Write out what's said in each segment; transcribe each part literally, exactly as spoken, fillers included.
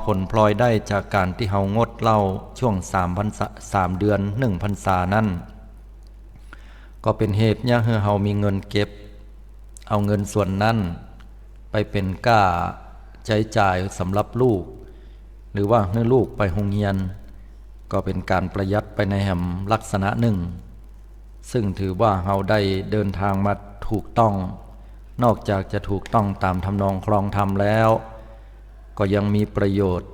ผลพลอยได้จากก๋านตี้เฮางดเหล้าช่วงสามพรรษา สามเดือนหนึ่งพรรษานั้น ก็เป๋นเหตุเยียะหื้อเฮามีเงินเก็บ เอาเงินส่วนนั้นไปเป๋นก้าใจ๊จ่ายสำหรับลูก หรือว่าหื้อลูกไปโฮงเฮียน ก็เป๋นก๋านประหยัดไปในแหมลักษณะนึ่ง ซึ่งถือว่าเฮาได้เดินตางมาถูกต้อง นอกจากจะถูกต้องต๋ามทำนองครองธรรมแล้ว ก็ยังมีประโยชน์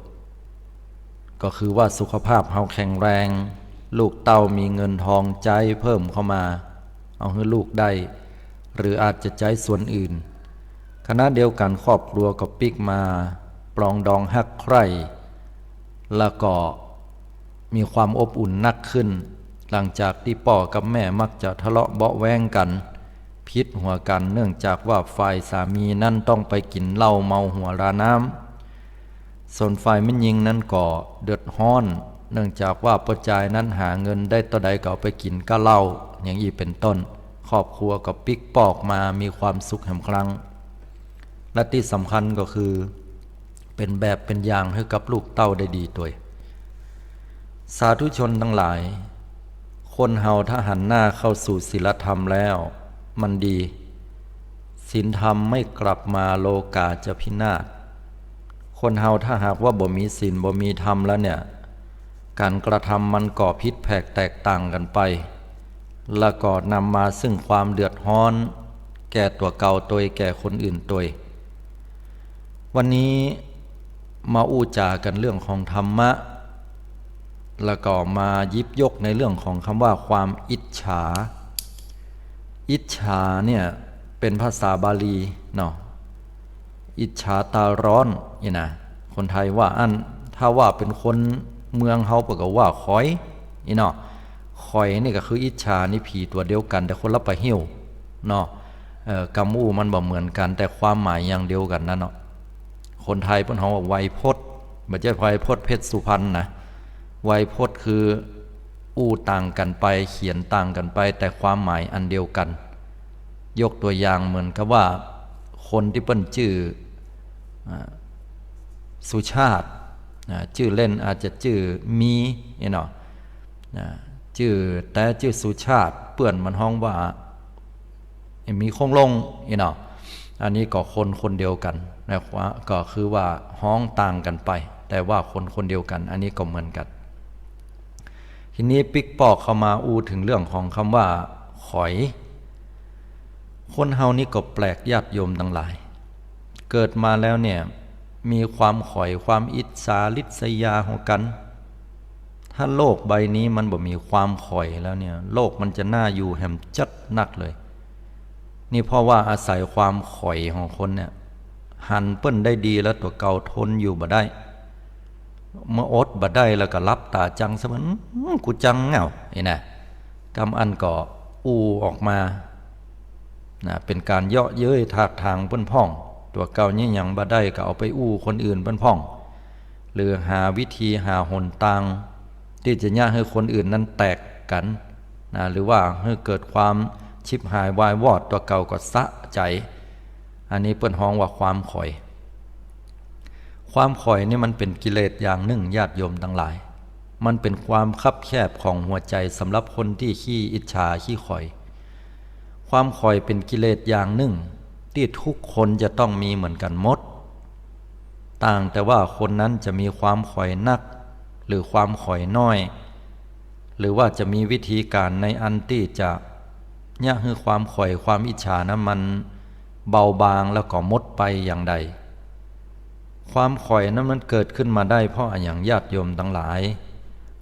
ก็คือว่าสุขภาพเฮาแข็งแรง ลูกเต้ามีเงินทองใจ๊เพิ่มเข้ามา เอาหื้อลูกได้ หรืออาจจะใจ๊ส่วนอื่น ขณะเดียวกั๋นครอบครัวก็ปิ๊กมาปรองดองฮักใคร่ แล้วก็มีความอบอุ่นนักขึ้น หลังจากตี้ป้อกับแม่มักจะทะเลาะเบาะแว้งกั๋น ผิดหัวกั๋น เนื่องจากว่าฝ่ายสามีนั้นต้องไปกิ๋นเหล้าเมาหัวราน้ำ ส่วนฝ่ายแม่ญิงนั้นก็เดือดฮ้อน เนื่องจากว่าป้อจายนั้นหาเงินได้เต้าใดก็เอาไปกิ๋นก้าเหล้า อย่างอี้เป๋นต้น ครอบครัวก็ปิ๊กปอกมามีความสุขแหมครั้ง และตี้สำคัญก็คือ เป๋นแบบเป๋นอย่างหื้อกับลูกเต้าได้ดีตวย สาธุชนตังหลาย คนเฮาถ้าหันหน้าเข้าสู่ศีลธรรมแล้ว มันดี ศีลธรรมไม่กลับมา โลก๋าจะพินาศ คนเฮาถ้าหากว่าบ่มีศีลบ่มีธรรมแล้วเนี่ย ก๋านกระทำมันก็ผิดแผกแตกต่างกั๋นไป แล้วก็นำมาซึ่งความเดือดฮ้อน แก่ตั๋วเก่าตวย แก่คนอื่นตวย วันนี้มาอู้จ๋ากั๋นเรื่องของธรรมะ แล้วก็มาหยิบยกในเรื่องของกำว่าความอิจฉา อิจฉาเนี่ยเป๋นภาษาบาลีเนาะ อิจฉาต๋าฮ้อนนี่นะ คนไทยว่าอั้น ถ้าว่าเป๋นคนเมืองเฮาเปิ้นก็ว่าขอย นี่เนาะ ขอยนี่ก็คืออิจฉานี่ผี๋ตั๋วเดียวกั๋น แต่คนละปะหิ้วเนาะ เอ่อ กำอู้มันบ่เหมือนกั๋น แต่ความหมายอย่างเดียวกั๋นนั่นเนาะ คนไทยเปิ้นฮ้องว่าไวยพจน์ บ่ใจ้ไวยพจน์เพชรสุพรรณนะ ไวยพจน์คืออู้ต่างกั๋นไป เขียนต่างกั๋นไป แต่ความหมายอันเดียวกั๋น ยกตั๋วอย่างเหมือนกับว่า คนตี้เปิ้นจื้อ อ่า สุชาติ อ่า จื้อเล่นอาจจะจื้อมี นี่เนาะ อ่า จื้อแต๊จื้อสุชาติ เปื้อนมันฮ้องว่า มีคงลง นี่เนาะ อันนี้ก็คนคนเดียวกั๋นนะ ก็คือว่าฮ้องต่างกั๋นไป แต่ว่าคนคนเดียวกั๋น อันนี้ก็เหมือนกั๋น ทีนี้ปิ๊กปอกเข้ามาอู้เถิงเรื่องของกำว่าขอย คนเฮานี่ก็แปลกญาติโยมตังหลาย เกิดมาแล้วเนี่ย มีความขอย ความอิจฉาริษยาหัวกั๋น ถ้าโลกใบนี้มันบ่มีความขอยแล้วเนี่ย โลกมันจะน่าอยู่แหมจัดนักเลย นี่เพราะว่าอาศัยความขอยของคนเนี่ย หันเปิ้นได้ดีแล้วตั๋วเก่าทนอยู่บ่ได้ เมื่ออดบ่ได้แล้วก็หลับต๋าจังซะมัน อื้อ กูจังเหงา นี่นะ กำอั้นก็อู้ออกมา นะ เป๋นก๋านเยาะเย้ยถากถางเปิ้นพ่อง ตั๋วเก่าเยียะหยังบ่ได้ก็เอาไปอู้คนอื่นเปิ้นพ่อง หรือหาวิธีหาหนตาง ตี้จะเยียะหื้อคนอื่นนั้นแตกกั๋น นะ หรือว่าหื้อเกิดความฉิบหายวายวอด ตั๋วเก่าก็สะใจ๋ อันนี้เปิ้นฮ้องว่าความขอย ความขอยนี่มันเป๋นกิเลสอย่างนึ่ง ญาติโยมตังหลาย มันเป๋นความคับแคบของหัวใจ๋สำหรับคนตี้ขี้อิจฉาขี้ขอย ความขอยเป๋นกิเลสอย่างนึ่ง ตี้ทุกคนจะต้องมีเหมือนกั๋นหมด ต่างแต่ว่าคนนั้นจะมีความขอยนัก หรือความขอยน้อย หรือว่าจะมีวิธีก๋านในอันตี้จะเยียะหื้อความขอยความอิจฉานั้นมันเบาบางแล้วก็หมดไปอย่างใด ความขอยนั้นมันเกิดขึ้นมาได้เพราะอะหยัง ญาติโยมตังหลาย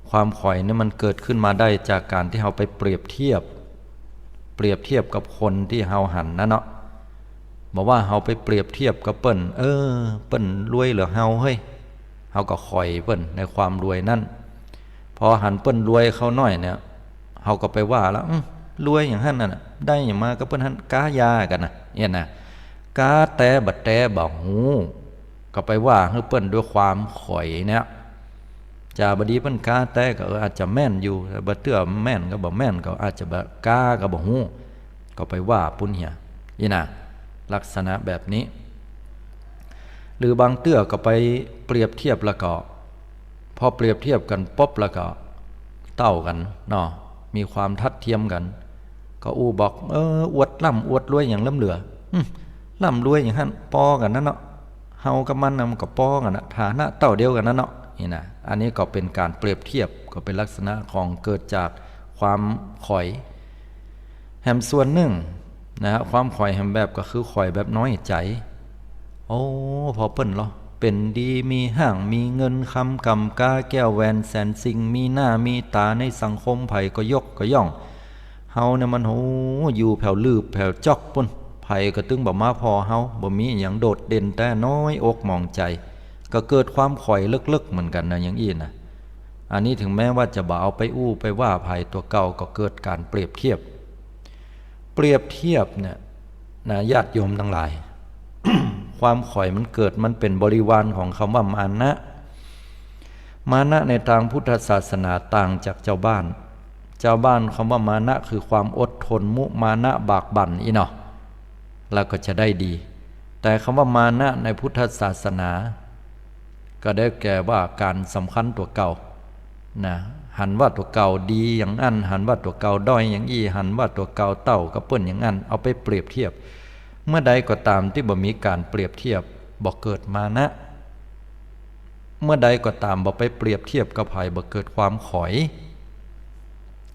ความขอยนั้นมันเกิดขึ้นมาได้จากก๋านตี้เฮาไปเปรียบเทียบ เปรียบเทียบกับคนตี้เฮาหันนั่นเนาะ บ่ว่าเฮาไปเปรียบเทียบกับเปิ้น เออ เปิ้นรวยเหลือเฮาเฮ้ย เฮาก็ขอยเปิ้นในความรวยนั้น พอหันเปิ้นรวยเข้าหน้อยเนี่ย เฮาก็ไปว่าละ อื้อ รวยอย่างหั้นน่ะ ได้หยังมากับเปิ้นหั้น ก๊ายากั๋นนะ เนี่ยนะ ก๊าแต๊บ่แต๊บ่ฮู้ ก็ไปว่าหื้อเปิ้นด้วยความขอยเนี่ย จาบ่ดีเปิ้นก๊าแต๊ก็ เออ อาจจะแม่นอยู่ แต่บ่เตื้อแม่นก็บ่แม่น ก็อาจจะบ่ก๊าก็บ่ฮู้ ก็ไปว่าปุ้นเหีย นี่นะ ลักษณะแบบนี้ หรือบางเตื้อก็ไปเปรียบเทียบแล้วก็ พอเปรียบเทียบกั๋นปุ๊บแล้วก็เต้ากั๋นเนาะ มีความทัดเทียมกั๋น ก็อู้บอก เออ อวดร่ำอวดรวยหยังล้ำเหลือ อืม ร่ำรวยหยังหั้น ปอกั๋นนั้นเนาะ เฮากับมันน่ะมันก็ปอกั๋นนะ ฐานะเต้าเดียวกั๋นนั้นเนาะ นี่นะ อันนี้ก็เป๋นก๋านเปรียบเทียบ ก็เป๋นลักษณะของเกิดจากความขอย แหมส่วนนึ่งนะฮะ ความขอยแหมแบบก็คือขอยแบบน้อยใจ๋ โอ้ ผ่อเปิ้นลอ เป๋นดี มีฮ้าง มีเงินคำก่ำกา แก้วแหวนแสนสิ่ง มีหน้ามีต๋าในสังคม ใผก็ยกก็ย่อง เฮาเนี่ยมัน โห อยู่แผวลืบแผวจ๊อกปู้น ใผก็ตึงบ่มาผ่อเฮา บ่มีอะหยังโดดเด่นแต๊ น้อยอกหมองใจ๋ ก็เกิดความขอยเลิกๆ เหมือนกั๋นนะ อย่างอี้นะ อันนี้ถึงแม้ว่าจะบ่เอาไปอู้ไปว่าใผ ตั๋วเก่าก็เกิดก๋านเปรียบเทียบ เปรียบเทียบเนี่ยนะ ญาติโยมตังหลาย ความขอยมันเกิด มันเป๋นบริวารของกำว่ามานะ มานะในตางพุทธศาสนาต่างจากจาวบ้าน จาวบ้านกำว่ามานะคือความอดทน มุมานะบากบั่นอี้เนาะ แล้วก็จะได้ดี แต่กำว่ามานะในพุทธศาสนา ก็ได้แก่ว่าก๋านสำคัญตั๋วเก่านะ หันว่าตั๋วเก่าดีอย่างอั้น หันว่าตั๋วเก่าด้อยอย่างอี้ หันว่าตั๋วเก่าเต้ากับเปิ้นอย่างอั้น เอาไปเปรียบเทียบ เมื่อใดก็ต๋ามตี้บ่มีก๋านเปรียบเทียบ บ่เกิดมานะ เมื่อใดก็ต๋ามบ่ไปเปรียบเทียบกับใผ บ่เกิดความขอย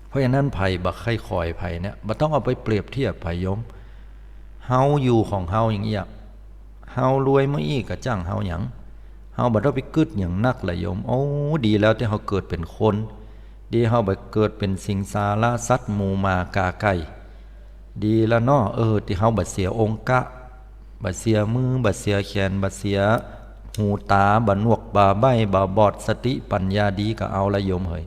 เพราะฉะนั้นใผบ่ใค่ขอยใผเนี่ย บ่ต้องเอาไปเปรียบเทียบใผโยม เฮาอยู่ของเฮาอย่างอี้อะ เฮารวยเมื่ออี้ก็จ้างเฮาหยัง เฮาบ่ต้องไปกึ๊ดหยังนักละโยม โอ้ ดีแล้วตี้เฮาเกิดเป๋นคน ดีเฮาบ่เกิดเป๋นสิงสาราสัตว์หมูหมากาไก่ ดีแล้วเนาะ เออ ตี้เฮาบ่เสียองค์กะ บ่เสียมือ บ่เสียแขน บ่เสียหูต๋า บ่หนวกบ่ใบ้ บ่บอด สติปัญญาดีก็เอาละโยมเหย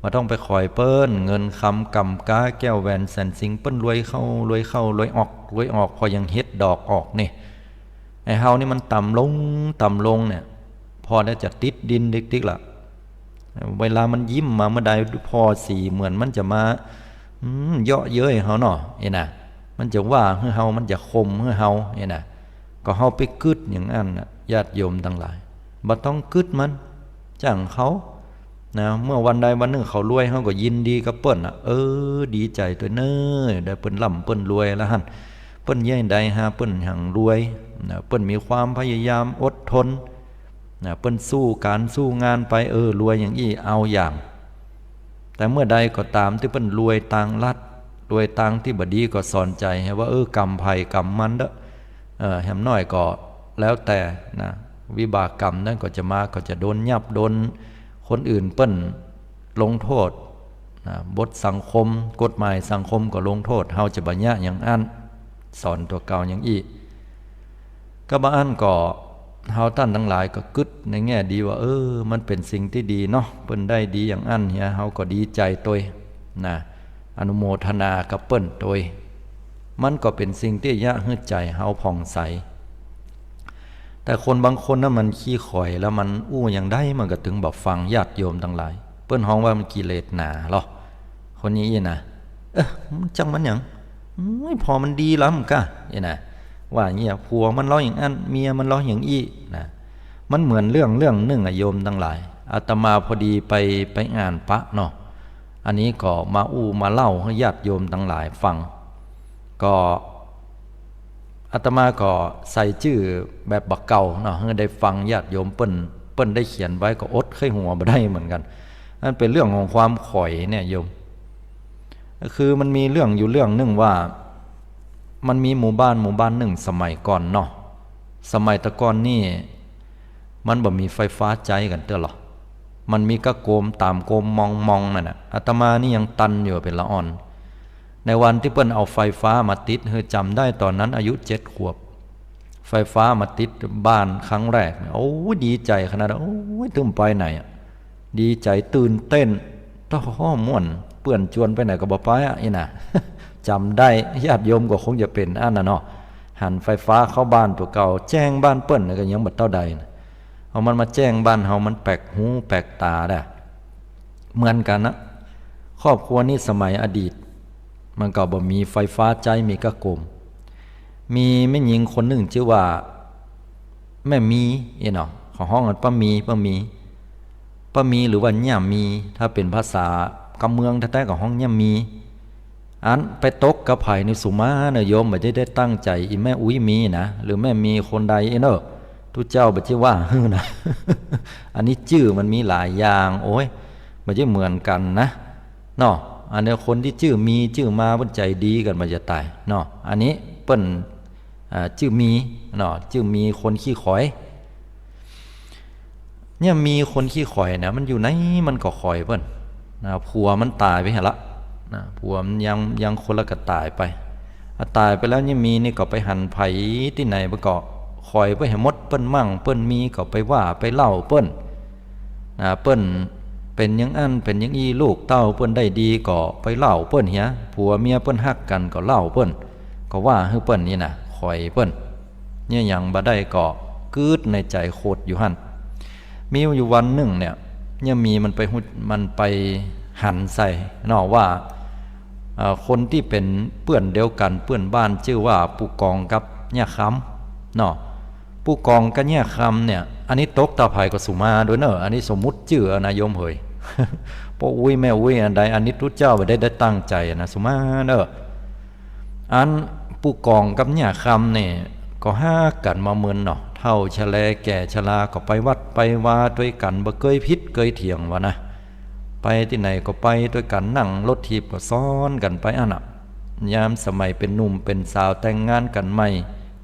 บ่ต้องไปขอยเปิ้น เงินคำก่ำกา แก้วแหวนแสนสิ่ง เปิ้นรวยเข้า รวยเข้า รวยออก รวยออก ผ่อยังเห็ดดอกออกนี่ ไอ้เฮานี่มันต่ำลง ต่ำลงเนี่ย ผ่อแล้วจะติดดินติ๊กๆ ละ เวลามันยิ้มมาเมื่อใด ผ่อสีเหมือนมันจะมา อืม เยาะเย้ยเฮาเนาะ เอ้ยนะ มันจะว่าหื้อเฮา มันจะข่มหื้อเฮา เอ้ยนะ ก็เฮาไปกึ๊ดอย่างอั้นน่ะ ญาติโยมตังหลาย บ่ต้องกึ๊ดมัน จ้างเขานะ เมื่อวันใดวันนึ่งเขารวย เฮาก็ยินดีกับเปิ้นน่ะ เออ ดีใจ๋ตวยเน่อ ได้เปิ้นร่ำเปิ้นรวยแล้วหั้น เปิ้นเยียะใดหาเปิ้นหังรวยนะ เปิ้นมีความพยายามอดทน นะ เปิ้นสู้ก๋านสู้งานไป เออ รวยอย่างอี้ เอาอย่าง แต่เมื่อใดก็ต๋ามตี้เปิ้นรวยตางลัด รวยตางตี้บ่ดี ก็สอนใจ๋หื้อว่า เออ กรรมใผกรรมมันเต๊อะ เออ แหมน้อยก็แล้วแต่นะ วิบากกรรมนั้นก็จะมา ก็จะโดนยับ โดนคนอื่นเปิ้นลงโต้ษนะ บทสังคม กฎหมายสังคมก็ลงโต้ษ เฮาจะบ่เยียะอย่างอั้น สอนตั๋วเก่าอย่างอี้ ก็บ่อั้นก็ เฮาต้านตังหลายก็กึ๊ดในแง่ดีว่า เออ มันเป๋นสิ่งตี้ดีเนาะ เปิ้นได้ดีอย่างอั้นเหีย เฮาก็ดีใจ๋ตวยนะ อนุโมทนากับเปิ้นตวย มันก็เป๋นสิ่งตี้เยียะหื้อใจ๋เฮาผ่องใส แต่คนบางคนนะมันขี้ขอย แล้วมันอู้อย่างใดมันก็ตึงบ่ฟัง ญาติโยมตังหลาย เปิ้นฮ้องว่ามันกิเลสหนาลอ คนนี้อี้นะ เออ มันจักมันหยัง โอ้ย ผ่อมันดีล้ำก้า อี้นะ ว่าอย่างเงี้ย ผัวมันลออย่างอั้น เมียมันลออย่างอี้นะ มันเหมือนเรื่องเรื่องนึ่งอะโยมตังหลาย อาตมาพอดีไป ไปอ่านปะเนาะ อันนี้ก็มาอู้มาเล่าหื้อญาติโยมตังหลายฟัง ก็ อาตมาก็ใส่จื้อแบบบ่าเก่าเนาะ หื้อได้ฟังญาติโยมเปิ้น เปิ้นได้เขียนไว้ ก็อดใค่หัวบ่ได้เหมือนกั๋น นั่นเป๋นเรื่องของความขอยเนี่ยโยม ก็คือมันมีเรื่องอยู่เรื่องนึ่งว่า มันมีหมู่บ้านหมู่บ้านนึ่งสมัยก่อนเนาะ สมัยตะก่อนนี่ มันบ่มีไฟฟ้าใจ๊กั๋นเตื้อลอ มันมีก้าโกมต๋ามโกมมองๆ นั่นน่ะ อาตมานี่ยังตันอยู่เป๋นละอ่อน ในวันตี้เปิ้นเอาไฟฟ้ามาติด หื้อจ๋ำได้ต๋อนนั้นอายุเจ็ดขวบ ไฟฟ้ามาติดบ้านครั้งแรก โอ้ย ดีใจ๋ขนาด โอ้ย ตึงไปไหนอะ ดีใจ๋ตื่นเต้น โต้ ม่วน เปื้อนจวนไปไหนก็บ่ไปอะ อี้นะ จ๋ำได้ ญาติโยมก็คงจะเป๋นอั้นน่ะเนาะ หันไฟฟ้าเข้าบ้านตั๋วเก่า แจ้งบ้านเปิ้นก็ยังบ่เต้าใดนะ เอามันมาแจ้งบ้านเฮา มันแปลกหูแปลกต๋าดะ เหมือนกั๋นนะ ครอบครัวนี้สมัยอดีต มันก็บ่มีไฟฟ้าใจ๊ มีก้าโกม มีแม่ญิงคนนึ่งจื้อว่า แม่มี อี้เนาะ เขาฮ้องกั๋นป้ามี ป้ามี ป้ามี หรือว่าเงี้ยมี ถ้าเป๋นภาษากำเมืองแต๊ๆ ก็ฮ้องเงี้ยมี อันไปตกกับใผนี่สุมาเน่อโยม บ่ใจ้ได้ตั้งใจ๋ อี่แม่อุ๊ยมีนะ หรือแม่มีคนใดอี้เน่อ ตุ๊เจ้าบ่ใจ้ว่าหื้อนะ อันนี้จื้อมันมีหลายอย่าง โอ๊ย บ่ใจ้เหมือนกั๋นนะ เนาะ อันนี้คนตี้จื้อมี จื้อมา เปิ้นใจ๋ดีกั๋นบ่าจะต๋าย เนาะ อันนี้เปิ้น อ่า จื้อมี เนาะ จื้อมีคนขี้ขอย เนี่ยมีคนขี้ขอยนะ มันอยู่ไหนมันก็ขอยเปิ้น นะ ผัวมันต๋ายไปหั้นละ นะ ผัวมันยัง ยังคนละก็ต๋ายไป อ่ะ ต๋ายไปแล้วเนี่ยมีนี่ก็ไปหันใผตี้ไหนมันก็ขอยไปหื้อหมด เปิ้นมั่งเปิ้นมีก็ไปว่าไปเล่าเปิ้น นะ เปิ้นเป๋นอย่างอั้นเป๋นอย่างอี้ ลูกเต้าเปิ้นได้ดีก็ไปเล่าเปิ้นเหีย ผัวเมียเปิ้นฮักกั๋นก็เล่าเปิ้น ก็ว่าหื้อเปิ้นนี่นะ ขอยเปิ้น เนี่ยหยังบ่ได้ก็กึ๊ดในใจ๋โขดอยู่หั้น มีอยู่วันนึ่งเนี่ย เนี่ยมีมันไปฮู้ มันไปหันใส่เนาะว่า เอ่อ คนตี้เป๋นเปื้อนเดียวกั๋น เปื้อนบ้าน จื้อว่าปู่กองกับเงี้ยคำเนาะ ปู่กองกับเงี้ยคำเนี่ย อันนี้ตกตาใผก็สุมาโดยเน่อ อันนี้สมมุติจื้อเอานะโยมเหย ป้ออุ๊ยแม่อุ๊ยอันใด อันนี้ตุ๊เจ้าบ่ได้ ได้ตั้งใจ๋นะ สุมาเน่อ อันปู่กองกับเงี้ยคำเนี่ย ก็ฮักกั๋นมาเมินเนาะ เฒ่าชะแลแก่ชะลาก็ไปวัดไปวาตวยกั๋น บ่เกยผิดเกยเถียงวะนะ ไปตี้ไหนก็ไปตวยกั๋น นั่งรถถีบก็ซ้อนกั๋นไปอั้นน่ะ ยามสมัยเป๋นหนุ่มเป๋นสาวแต่งงานกั๋นใหม่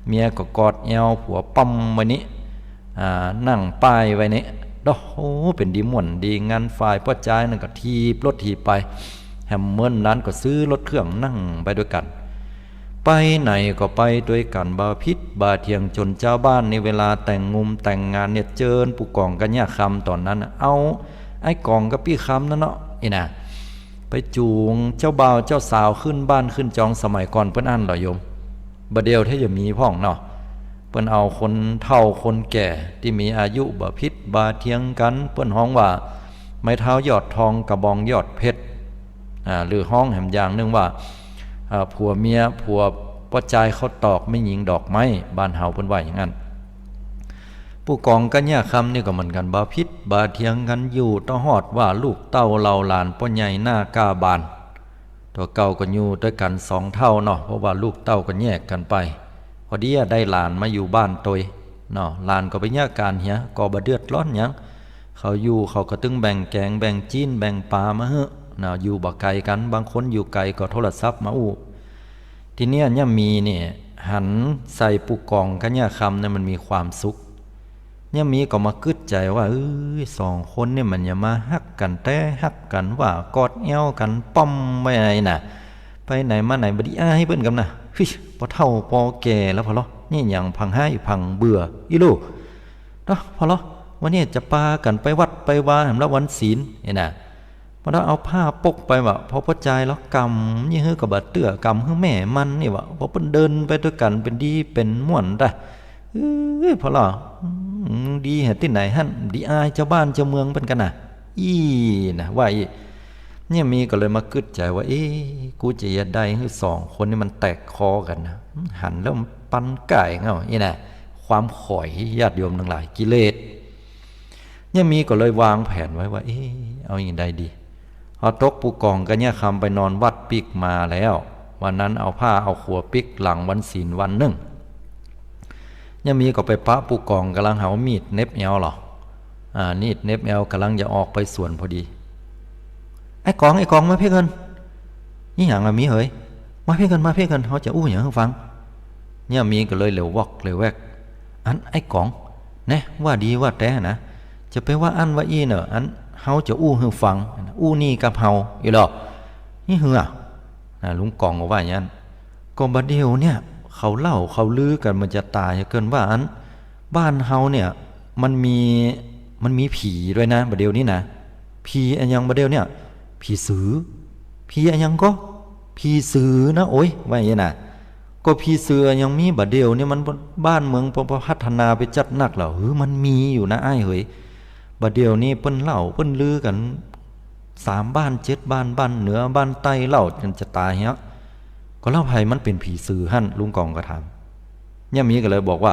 เมียก็กอดแอวผัวป้อมไว้นี้ อ่า นั่งป้ายไว้นี้ โอ้โห เป๋นดีม่วนดีงาน ฝ่ายป้อจายนั่นก็ถีบรถถีบไป แหมเมินนั้นก็ซื้อรถเครื่องนั่งไปตวยกั๋น ไปไหนก็ไปตวยกั๋น บ่ผิดบ่เถียง จ๋นจาวบ้านนี่เวลาแต่งงงแต่งงานเนี่ย เจิญปู่กองกับเงี้ยคำต๋อนนั้นน่ะ เอาไอ้กองกับปี้คำนั่นเนาะ อี้นะ ไปจูงเจ้าบ่าวเจ้าสาวขึ้นบ้านขึ้นจอง สมัยก่อนเปิ้นอั้นเหรอโยม บ่าเดี่ยวแต๊จะมีพ่องเนาะ เปิ้นเอาคนเฒ่าคนแก่ตี้มีอายุบ่ผิดบ่เถียงกั๋น เปิ้นฮ้องว่าไม้เท้ายอดทองกระบองยอดเพชร อ่า หรือฮ้องแหมอย่างนึ่งว่า อ่า ผัวเมีย ผัวป้อจายข้าวตอก แม่ญิงดอกไม้ บ้านเฮาเปิ้นว่าอย่างนั้น ปู่กองกับเงี้ยคำนี่ก็เหมือนกั๋น บ่ผิดบ่เถียงกั๋น อยู่ตลอดว่าลูกเต้าเหล่าหลานป้อใหญ่หน้าก้าบาน ตั๋วเก่าก็อยู่ตวยกั๋นสองเฒ่าเนาะ เพราะว่าลูกเต้าก็แยกกั๋นไป พอดีอะได้หลานมาอยู่บ้านตวยเนาะ หลานก็บ่เยียะก๋านเหีย ก็บ่เดือดร้อนหยัง เขาอยู่เขาก็ตึงแบ่งแก๋งแบ่งจิ๊นแบ่งป๋ามาหื้อเนาะ อยู่บ่ไก๋กั๋น บางคนอยู่ไก๋ก็โทรศัพท์มาอู้ ทีเนี้ยเงี้ยมีเนี่ยหันใส่ปู่กองกับเงี้ยคำเนี่ยมันมีความสุข เงี้ยมีก็มากึ๊ดใจ๋ว่า เอ้ย สองคนเนี่ยมันอย่ามาฮักกั๋นแต๊ ฮักกั๋นว่ากอดแอวกั๋นป้อมไว้ไอ้น่ะ ไปไหนมาไหนบ่ดีอายเปิ้นกำนะ เฮ้ย ป้อเฒ่าป้อแก่แล้วพอลอ เนี่ยหยังพังฮ้ายพังเบื่ออี้ลูกเนาะ พอลอ วันนี้จะปากั๋นไปวัดไปวาแหมละวันศีลไอ้น่ะ พอลอเอาผ้าปกไปวะ พอป้อจายลอก๋ำยี่หื้อก็บ่าเตื้อ ก๋ำหื้อแม่มันนี่วะ พอเปิ้นเดินไปตวยกั๋นเป๋นดีเป๋นม่วนตะ เอ้ย พอลอ อืม ดีแหะตี้ไหนหั้น ดีอายจาวบ้านจาวเมืองเปิ้นกั๋นน่ะ อี้น่ะ ว่าอี้ เงี้ยมีก็เลยมากึ๊ดใจ๋ว่า เอ๊ะ กูจะเยียะใดหื้อสองคนนี่มันแตกคอกั๋นนะ หันแล้วมันปันก่ายเงาอี้น่ะ ความขอย ญาติโยมตังหลาย กิเลส เงี้ยมีก็เลยวางแผนไว้ว่า เอ๊ะ เอาอย่างใดดี เอาตกปู่กองกับเงี้ยคำไปนอนวัดปิ๊กมาแล้ว วันนั้นเอาผ้าเอาขัวปิ๊กหลังวันศีลวันนึ่ง เงี้ยมีก็ไปปะปู่กองก่ำลังหามีดเหน็บแอวลอ อ่า มีดเหน็บแอวก่ำลังจะออกไปสวนพอดี ไอ้กอง ไอ้กอง มาเพ่เกิน นี่หยังอะมีเหย มาเพ่เกิน มาเพ่เกิน เฮาจะอู้หยังหื้อฟัง เงี้ยมีก็เลยเหลียววอกเหลียวแวก อันไอ้กอง แน่ ว่าดีว่าแต๊นะ จะไปว่าอั้นว่าอี้เน่อ อันเฮาจะอู้หื้อฟัง อู้นี่กับเฮา อี้ลอ นี่หื้ออะ อ่า ลุงกองก็ว่าอย่างนั้น ก็บ่าเดี่ยวเนี่ย เขาเล่าเขาลือกั๋นมันจะต๋ายเกินว่าอัน บ้านเฮาเนี่ย มันมี มันมีผีตวยนะ บ่าเดี่ยวนี้นะ ผีอะหยังบ่าเดี่ยวเนี่ย ผีสือ ผีอะหยังก็ ผีสือนะ โอ๊ย ว่าอย่างนี้นะ ก็ผีสืออะหยังมี บ่าเดี่ยวนี้มัน บ้านเมืองบ่ บ่พัฒนาไปจัดนักแล้ว หือ มันมีอยู่นะอ้ายเหย บ่าเดี่ยวนี้เปิ้นเล่าเปิ้นลือกั๋น สามบ้านเจ็ดบ้าน บ้านเหนือบ้านใต้ เล่ากั๋นจะต๋ายเหีย ก็แล้วใผมันเป๋นผีสือหั้น ลุงกองก็ถาม เงี้ยมีก็เลยบอกว่า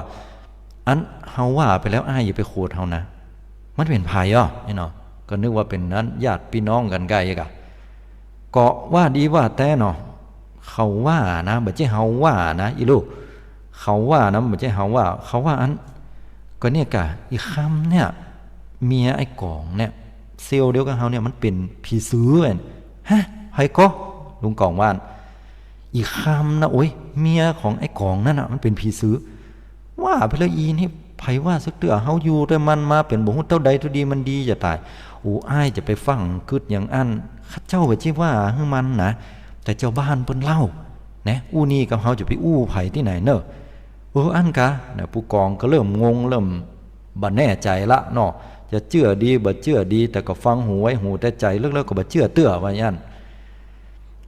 อันเฮาว่าไปแล้ว อ้ายอย่าไปโขดเฮานะ มันเป๋นใผอ้อ นี่เนาะ ก็นึกว่าเป๋นอันญาติปี้น้องกั๋นไกลกะ ก็ว่าดีว่าแต๊เนาะ เขาว่านะ บ่ใจ้เฮาว่านะ อีลูก เขาว่านะ บ่ใจ้เฮาว่า เขาว่าอัน ก็เนี่ยกะ อี๋คำเนี่ย เมียไอ้ก๋องเนี่ย เสี้ยวเดียวกับเฮาเนี่ย มันเป๋นผีสืออะ ฮะ ใผก่อ ลุงก๋องว่า อี๋คำนะ โอ๊ย เมียของไอ้ก๋องนั่นน่ะ มันเป๋นผีสือ ว่าไปแล้ว อี๋นี่ใผว่าสักเตื้อ เฮาอยู่ตวยมันมาเป๋นบ่ฮู้เต้าใด เต้าดีมันดีจะต๋าย โอ้ อ้ายจะไปฟั่งกึ๊ดอย่างอั้น ข้าเจ้าบ่ใจ้ว่าหื้อมันนะ แต่จาวบ้านเปิ้นเล่า นะ อู้นี่กับเฮาจะไปอู้ใผตี้ไหนเนาะ เออ อั้นกา นะ ผู้ก๋องก็เริ่มงง เริ่มบ่แน่ใจ๋ละเนาะ จะเจื้อดีบ่เจื้อดี แต่ก็ฟังหูไว้หูแต่ใจ๋ ลึกๆ ก็บ่เจื้อเตื้อ ว่าอย่างอั้น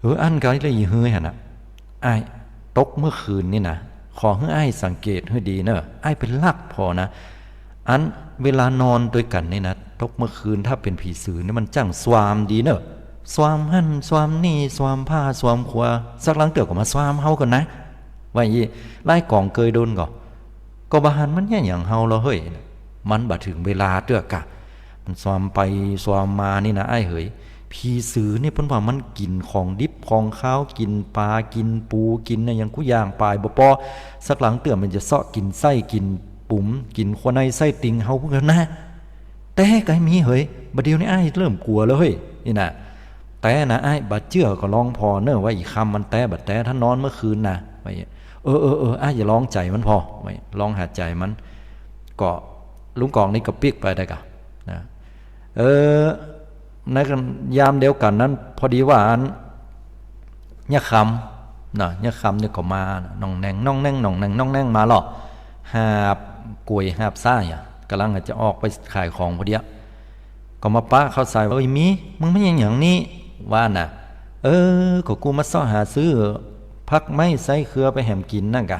เออ อั้นกา แล้วอี๋เฮยหั้นน่ะ อ้าย ตกเมื่อคืนนี่นะ ขอหื้ออ้ายสังเกตหื้อดีเนาะ อ้ายเป๋นหลักผ่อนะ อันเวลานอนตวยกั๋นนี่นะ ตกเมื่อคืนถ้าเป๋นผีสือนี่มันจ้างสวามดีเนาะ สวามหั้นสวามนี่ สวามผ้าสวามขัว สักลางเตื้อก็มาสวามเฮาก่อนนะ ว่าอี้ ไอ้ก๋องเกยโดนก่อ ก็บ่หันมันเยียะหยังเฮาลอเฮ้ย มันบ่เถิงเวลาเตื้อกะ มันสวามไปสวามมานี่นะอ้ายเหย ผีสือนี่เปิ้นว่ามันกิ๋นของดิบของคาว กิ๋นป๋า กิ๋นปู กิ๋นอะหยังกู้อย่างป๋ายบ่ปอ สักลางเตื้อมันจะเซาะกิ๋นไส้ กิ๋นปุ๋ม กิ๋นขัวในไส้ติ่งเฮาพู้นนะ แต๊กะมีเหย บ่าเดี่ยวนี้อ้ายเริ่มกั๋วแล้วเฮ้ย นี่นะ แต๊นะอ้าย บ่เจื้อก็ลองผ่อเนาะ ว่าอี๋คำมันแต๊บ่แต๊ ถ้านอนเมื่อคืนนะ ว่าอี้ เออ เออ เออ อ้ายจะลองใจ๋มันผ่อ ว่าอี้ ลองหาใจ๋มัน ก็ลุงก๋องนี่ก็ปิ๊กไปได้กะ นะ เออ ในยามเดียวกั๋นนั้น พอดีว่าอัน เยียะคำ นะ เยียะคำนี่ก็มา น่องแน่ง น่องแน่ง น่องแน่ง น่องแน่งมาลอ หาบก๋วยหาบซ้ายอะ ก่ำลังจะออกไปขายของพอดีอะ ก็มาปะเข้าใส่ว่า เอ้ย หมี มึงมาเยียะหยังนี่ ว่าน่ะ เออ ก็กูมาเซาะหาซื้อผักไม้ไส้เครือไปแหมกิ๋นนั่นกะ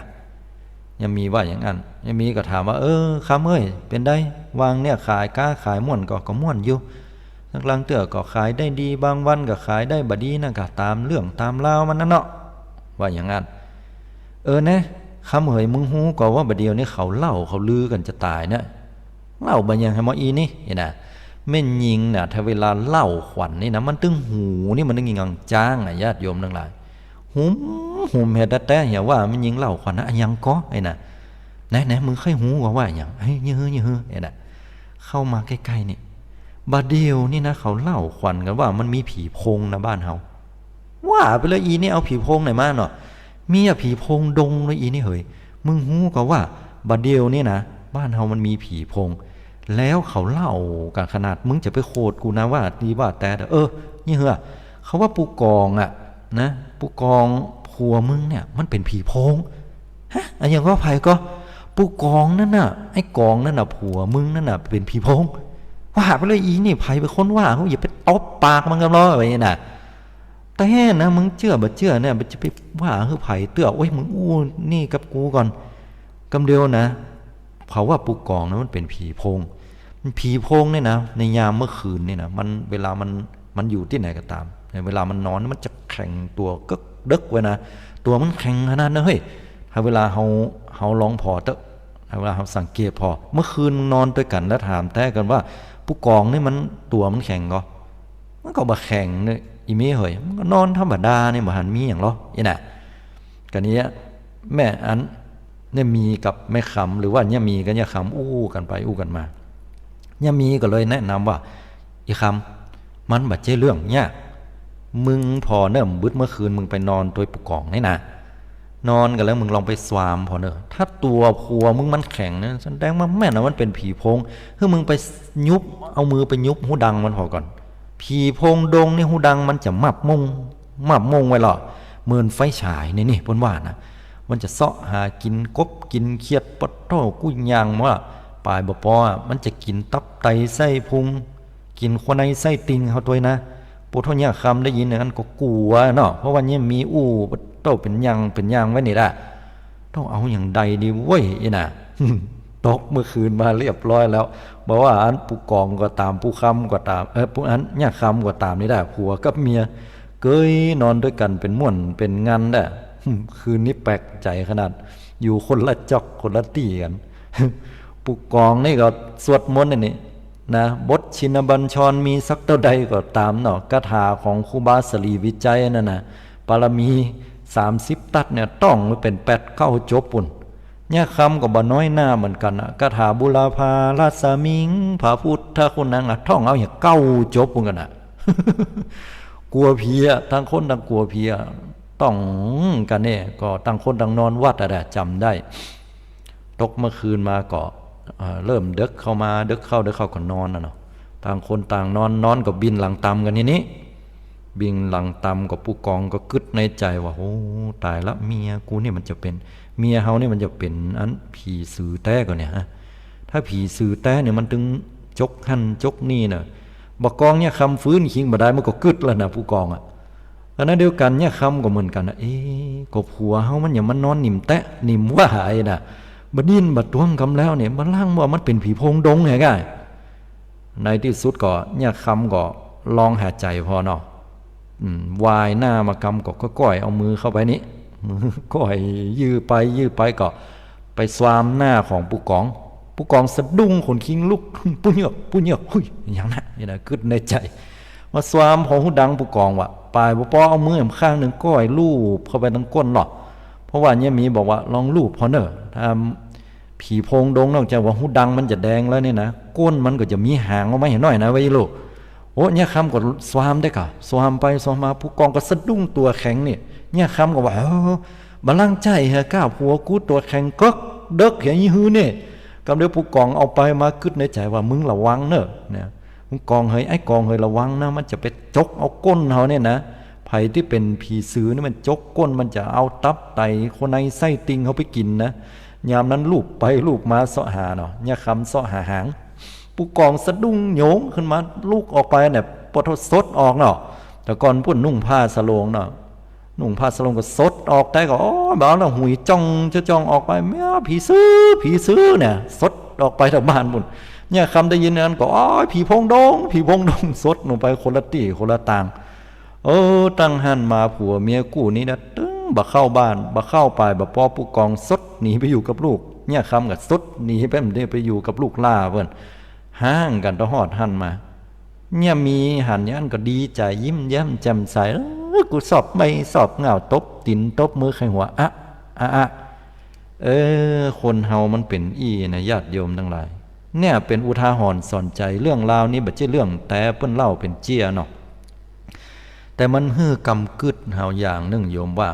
ยายหมีว่าอย่างอั้น ยายหมีก็ถามว่า เออ คำเอ้ย เป๋นใด วางเนี่ยขาย ก๊าขายม่วนก่อ ก็ม่วนอยู่ สักลางเตื้อก็ขายได้ดี บางวันก็ขายได้บ่ดี นั่นก็ต๋ามเรื่องต๋ามราวมันนั่นเนาะ ว่าอย่างอั้น เออ แน่ คำเหย มึงฮู้ก่อว่าบ่าเดี่ยวนี้เขาเล่าเขาลือกั๋นจะต๋ายเนี่ย เล่าบ่าอย่างหื้อหมออี๋นี่ หันน่ะ แม่ญิงน่ะ ถ้าเวลาเล่าขวัญนี่นะ มันตึงหูนี่มันตึงหยิงกังจ้างอะ ญาติโยมตังหลาย หุม หุมเหียแต๊ๆ เหียว่าแม่ญิงเล่าขวัญนะ อะหยังก่อ หันน่ะ แน่ๆ มึงใค่ฮู้ก่อว่าอะหยัง เฮ้ย เยียะหื้อ เยียะหื้อ หันน่ะ เข้ามาใก้ๆ นี่ บ่าเดี่ยวนี่นะ เขาเล่าขวัญกั๋นว่ามันมีผีโพงนะบ้านเฮา ว่าไปเลย อี๋นี่เอาผีโพงไหนมาเนาะ มีอะผีโพงดงเลยอี๋นี่เหย มึงฮู้ก่อว่าบ่าเดี่ยวนี่นะ บ้านเฮามันมีผีโพง แล้วเขาเล่ากั๋นขนาด มึงจะไปโขดกูนะว่าดีว่าแต๊เต๊อะ เออ เยียะหื้อ เขาว่าผู้ก๋องอะ นะ ผู้ก๋องผัวมึงเนี่ยมันเป๋นผีโพง ฮะ อะหยังก่อ ใผก่อ ผู้ก๋องนั่นน่ะ ไอ้ก๋องนั่นน่ะ ผัวมึงนั่นน่ะเป๋นผีโพง ว่าไปเลย อี๋นี่ใผเป๋นคนว่า อย่าไปตบปากมันก่ำลอ ว่าอย่างนี้น่ะ แต๊นะ มึงเจื้อบ่เจื้อเนี่ย จะไปว่าหื้อใผเตื้อ โอ๊ย มึงอู้นี่กับกูก่อน กำเดียวนะ เขาว่าผู้ก๋องนะมันเป๋นผีโพง ผีโพงเนี่ยนะ ในยามเมื่อคืนนี่นะ มัน เวลามัน มันอยู่ตี้ไหนก็ต๋าม ในเวลามันนอน มันจะแข็งตั๋วกึ๊กเดิกไว้นะ ตั๋วมันแข็งขนาดนั้นเฮ้ย ถ้าเวลาเฮา เฮาลองผ่อเต๊อะ ถ้าเวลาเฮาสังเกตผ่อ เมื่อคืนมึงนอนตวยกั๋นแล้วถามแต๊กั๋นว่า ผู้ก๋องนี่มันตั๋วมันแข็งก่อ มันก็บ่แข็งเนี่ย อี๋หมีเหย มันก็นอนธรรมดาเนี่ย บ่หันมีหยังหรอก อี้น่ะ กะเนี้ย แม่อัน เยียะหมีกับแม่คำ หรือว่าเยียะหมีกับเยียะคำอู้กั๋นไปอู้กั๋นมา เยียะหมีก็เลยแนะนำว่า อี๋คำ มันบ่ใจ้เรื่องยาก มึงผ่อเนิ่มบึดเมื่อคืนมึงไปนอนตวยผู้ก๋องนี่นะ นอนกั๋นแล้วมึงลองไปสวามผ่อเน่อ ถ้าตั๋วผัวมึงมันแข็งเนี่ย แสดงว่าแม่นอะ มันเป๋นผีโพง หื้อมึงไปยุบ เอามือไปยุบฮูดังมันผ่อก่อน ผีโพงดงนี่ฮูดังมันจะมับมุ่ง มับมุ่งไว้ลอ เหมือนไฟฉายนี่ นี่เปิ้นว่านะ มันจะเซาะหากิ๋นกบกิ๋นเขียด ปะโท้ กู้อย่างว่า ป๋ายบ่ปออะ มันจะกิ๋นตับไตไส้พุง กิ๋นขัวในไส้ติ่งเฮาตวยนะ ปะโท้ เยียะคำได้ยินอย่างนั้นก็กั๋วเนาะ เพราะว่าเยียะหมีอู้ ปะโท้ เป๋นอย่าง เป๋นอย่างไว้นี่ละ ต้องเอาอย่างใดดีเว้ย อี้น่ะ ตกเมื่อคืนมาเรียบร้อยแล้ว บ่ว่าอันผู้ก๋องก็ต๋าม ผู้คำก็ต๋าม เออ ผู้อันเยียะคำก็ต๋ามนี่ละ ผัวกับเมีย เกยนอนตวยกั๋นเป๋นม่วนเป๋นงันละ คืนนี้แปลกใจ๋ขนาด อยู่คนละจ๊อกคนละตี้กั๋น ผู้กองนี่ก็สวดมนต์อันนี้นะ บทชินบัญชรมีสักเต้าใดก็ต๋ามเนาะ คาถาของครูบาสรีวิชัยนั่นน่ะ ปารมีสามสิบตัดเนี่ย ต้องไว้เป๋นแปดเก้าจบปู้น เนี่ยคำก็บ่น้อยหน้าเหมือนกั๋นนะ คาถาบุราภารัสมิง พระพุทธคุณนังอะ ท่องเอาเหียเก้าจบปู้นกั๋นนะ กั๋วผีอะ ต่างคนต่างกั๋วผีอะ ต้องกั๋นเนี่ย ก็ต่างคนต่างนอนวัดอะนะ จ๋ำได้ ตกเมื่อคืนมาก็ เอ่อ เริ่มเดิ็กเข้ามา เดิ็กเข้า เดิ็กเข้าก็นอนน่ะเนาะ ต่างคนต่างนอน นอนก็บินหลังตำกั๋นทีนี้ บินหลังตำก็ผู้กองก็กึ๊ดในใจ๋ว่า โอ้ ต๋ายละ เมียกูนี่มันจะเป๋น เมียเฮานี่มันจะเป๋นอันผีสือแต๊ก่อเนี่ยฮะ ถ้าผีสือแต๊เนี่ยมันตึงจกหั้นจกนี่น่ะ บ่ากองเนี่ยคำฟื้นคิงบ่ได้ มันก็กึ๊ดแล้วนะผู้กองอะ อันนั้นเดียวกั๋นเนี่ยคำก็เหมือนกั๋นนะ เอ๊ะ ก็ผัวเฮามันหยังมานอนนิ่มแต๊นิ่มว่าไอ้น่ะ บ่ดิ้นบ่ตวงกำแล้วเนี่ย บ่ลังว่ามันเป๋นผีโพงดงแหะก้า ในตี้สุดก็เนี่ยคำก็ลองหายใจ๋ผ่อเนาะ อืม วายหน้ามากำก็ก้อยๆ เอามือเข้าไปนี่ มือก้อยยื้อไปยื้อไปก็ไปซวามหน้าของผู้กอง ผู้กองสะดุ้งขนคิงลุก ผู้เยือก ผู้เยือก หุย หยังนะ นี่นะ กึ๊ดในใจ๋ มาซวามผ่อฮูดังผู้กองว่ะ ปายบ่ปอเอามือแหมข้างนึ่งก้อยลูบเข้าไปตังก้นหรอก เพราะว่าเนี่ยมีบอกว่าลองลูบผ่อเน่อ ถ้าผีโพงดงนอกจากว่าฮูดังมันจะแดงแล้วเนี่ยนะ ก้นมันก็จะมีหางออกมาเหียหน้อยนะ ไว้ลูก โอ้ เนี่ยคำก็ซวามได้ก่ะ ซวามไปซวามมา ผู้กองก็สะดุ้งตั๋วแข็งนี่ เนี่ยคำก็ว่า เออ บ่ลังใจ๋เหียก้า ผัวกูตั๋วแข็งเก๊กเดิกเหียอี้หื้อเนี่ย กำเดียวผู้กองเอาไปมากึ๊ดในใจ๋ว่า มึงระวังเน่อ เนี่ย มึงกองเหย ไอ้กองเหย ระวังนะ มันจะไปจกเอาก้นเฮาเนี่ยนะ ใผตี้เป๋นผีสือนี่มันจกก้น มันจะเอาตับไตข้างในไส้ติ่งเฮาไปกิ๋นนะ ยามนั้นลูบไปลูบมาเซาะหาเนาะ เนี่ยคำเซาะหาหาง ผู้กองสะดุ้งโยงขึ้นมา ลุกออกไปเนี่ย ปวดหัวสดออกเนาะ แต่ก่อนปู้นนุ่งผ้าสะโลงเนาะ นุ่งผ้าสะโลงก็สดออก แต่ก็ โอ้ บ่เอาละ หุยจ้องจ้องออกไป แม่ผีสือ ผีสือเนี่ย สดออกไปตางบ้านปู้น เนี่ยคำได้ยินอันนั้นก็ โอ้ย ผีโพงดง ผีโพงดง สดลงไปคนละตี้คนละตาง เออ ตั้งหั้นมาผัวเมียกู้นี้นะ ตึงบ่เข้าบ้าน บ่เข้าไป บ่ปอผู้กองสดหนีไปอยู่กับลูก เนี่ยคำก็สดหนีไป ไปอยู่กับลูกหล้าเปิ้น ฮ้างกั๋นตะฮอดหั้นมา เนี่ยมีหันอย่างนั้นก็ดีใจ๋ ยิ้มแย้มแจ่มใส เออ กูสอบไม่สอบเหง้า ตบตี๋นตบมือใค่หัว อะ อะ อะ เออ คนเฮามันเป๋นอี้นะ ญาติโยมตังหลาย เนี่ยเป๋นอุทาหรณ์สอนใจ๋ เรื่องราวนี้บ่ใจ้เรื่องแต๊ เปิ้นเล่าเป๋นเจี้ยเนาะ แต่มันหื้อกำกึ๊ดเฮาอย่างนึ่งโยมว่า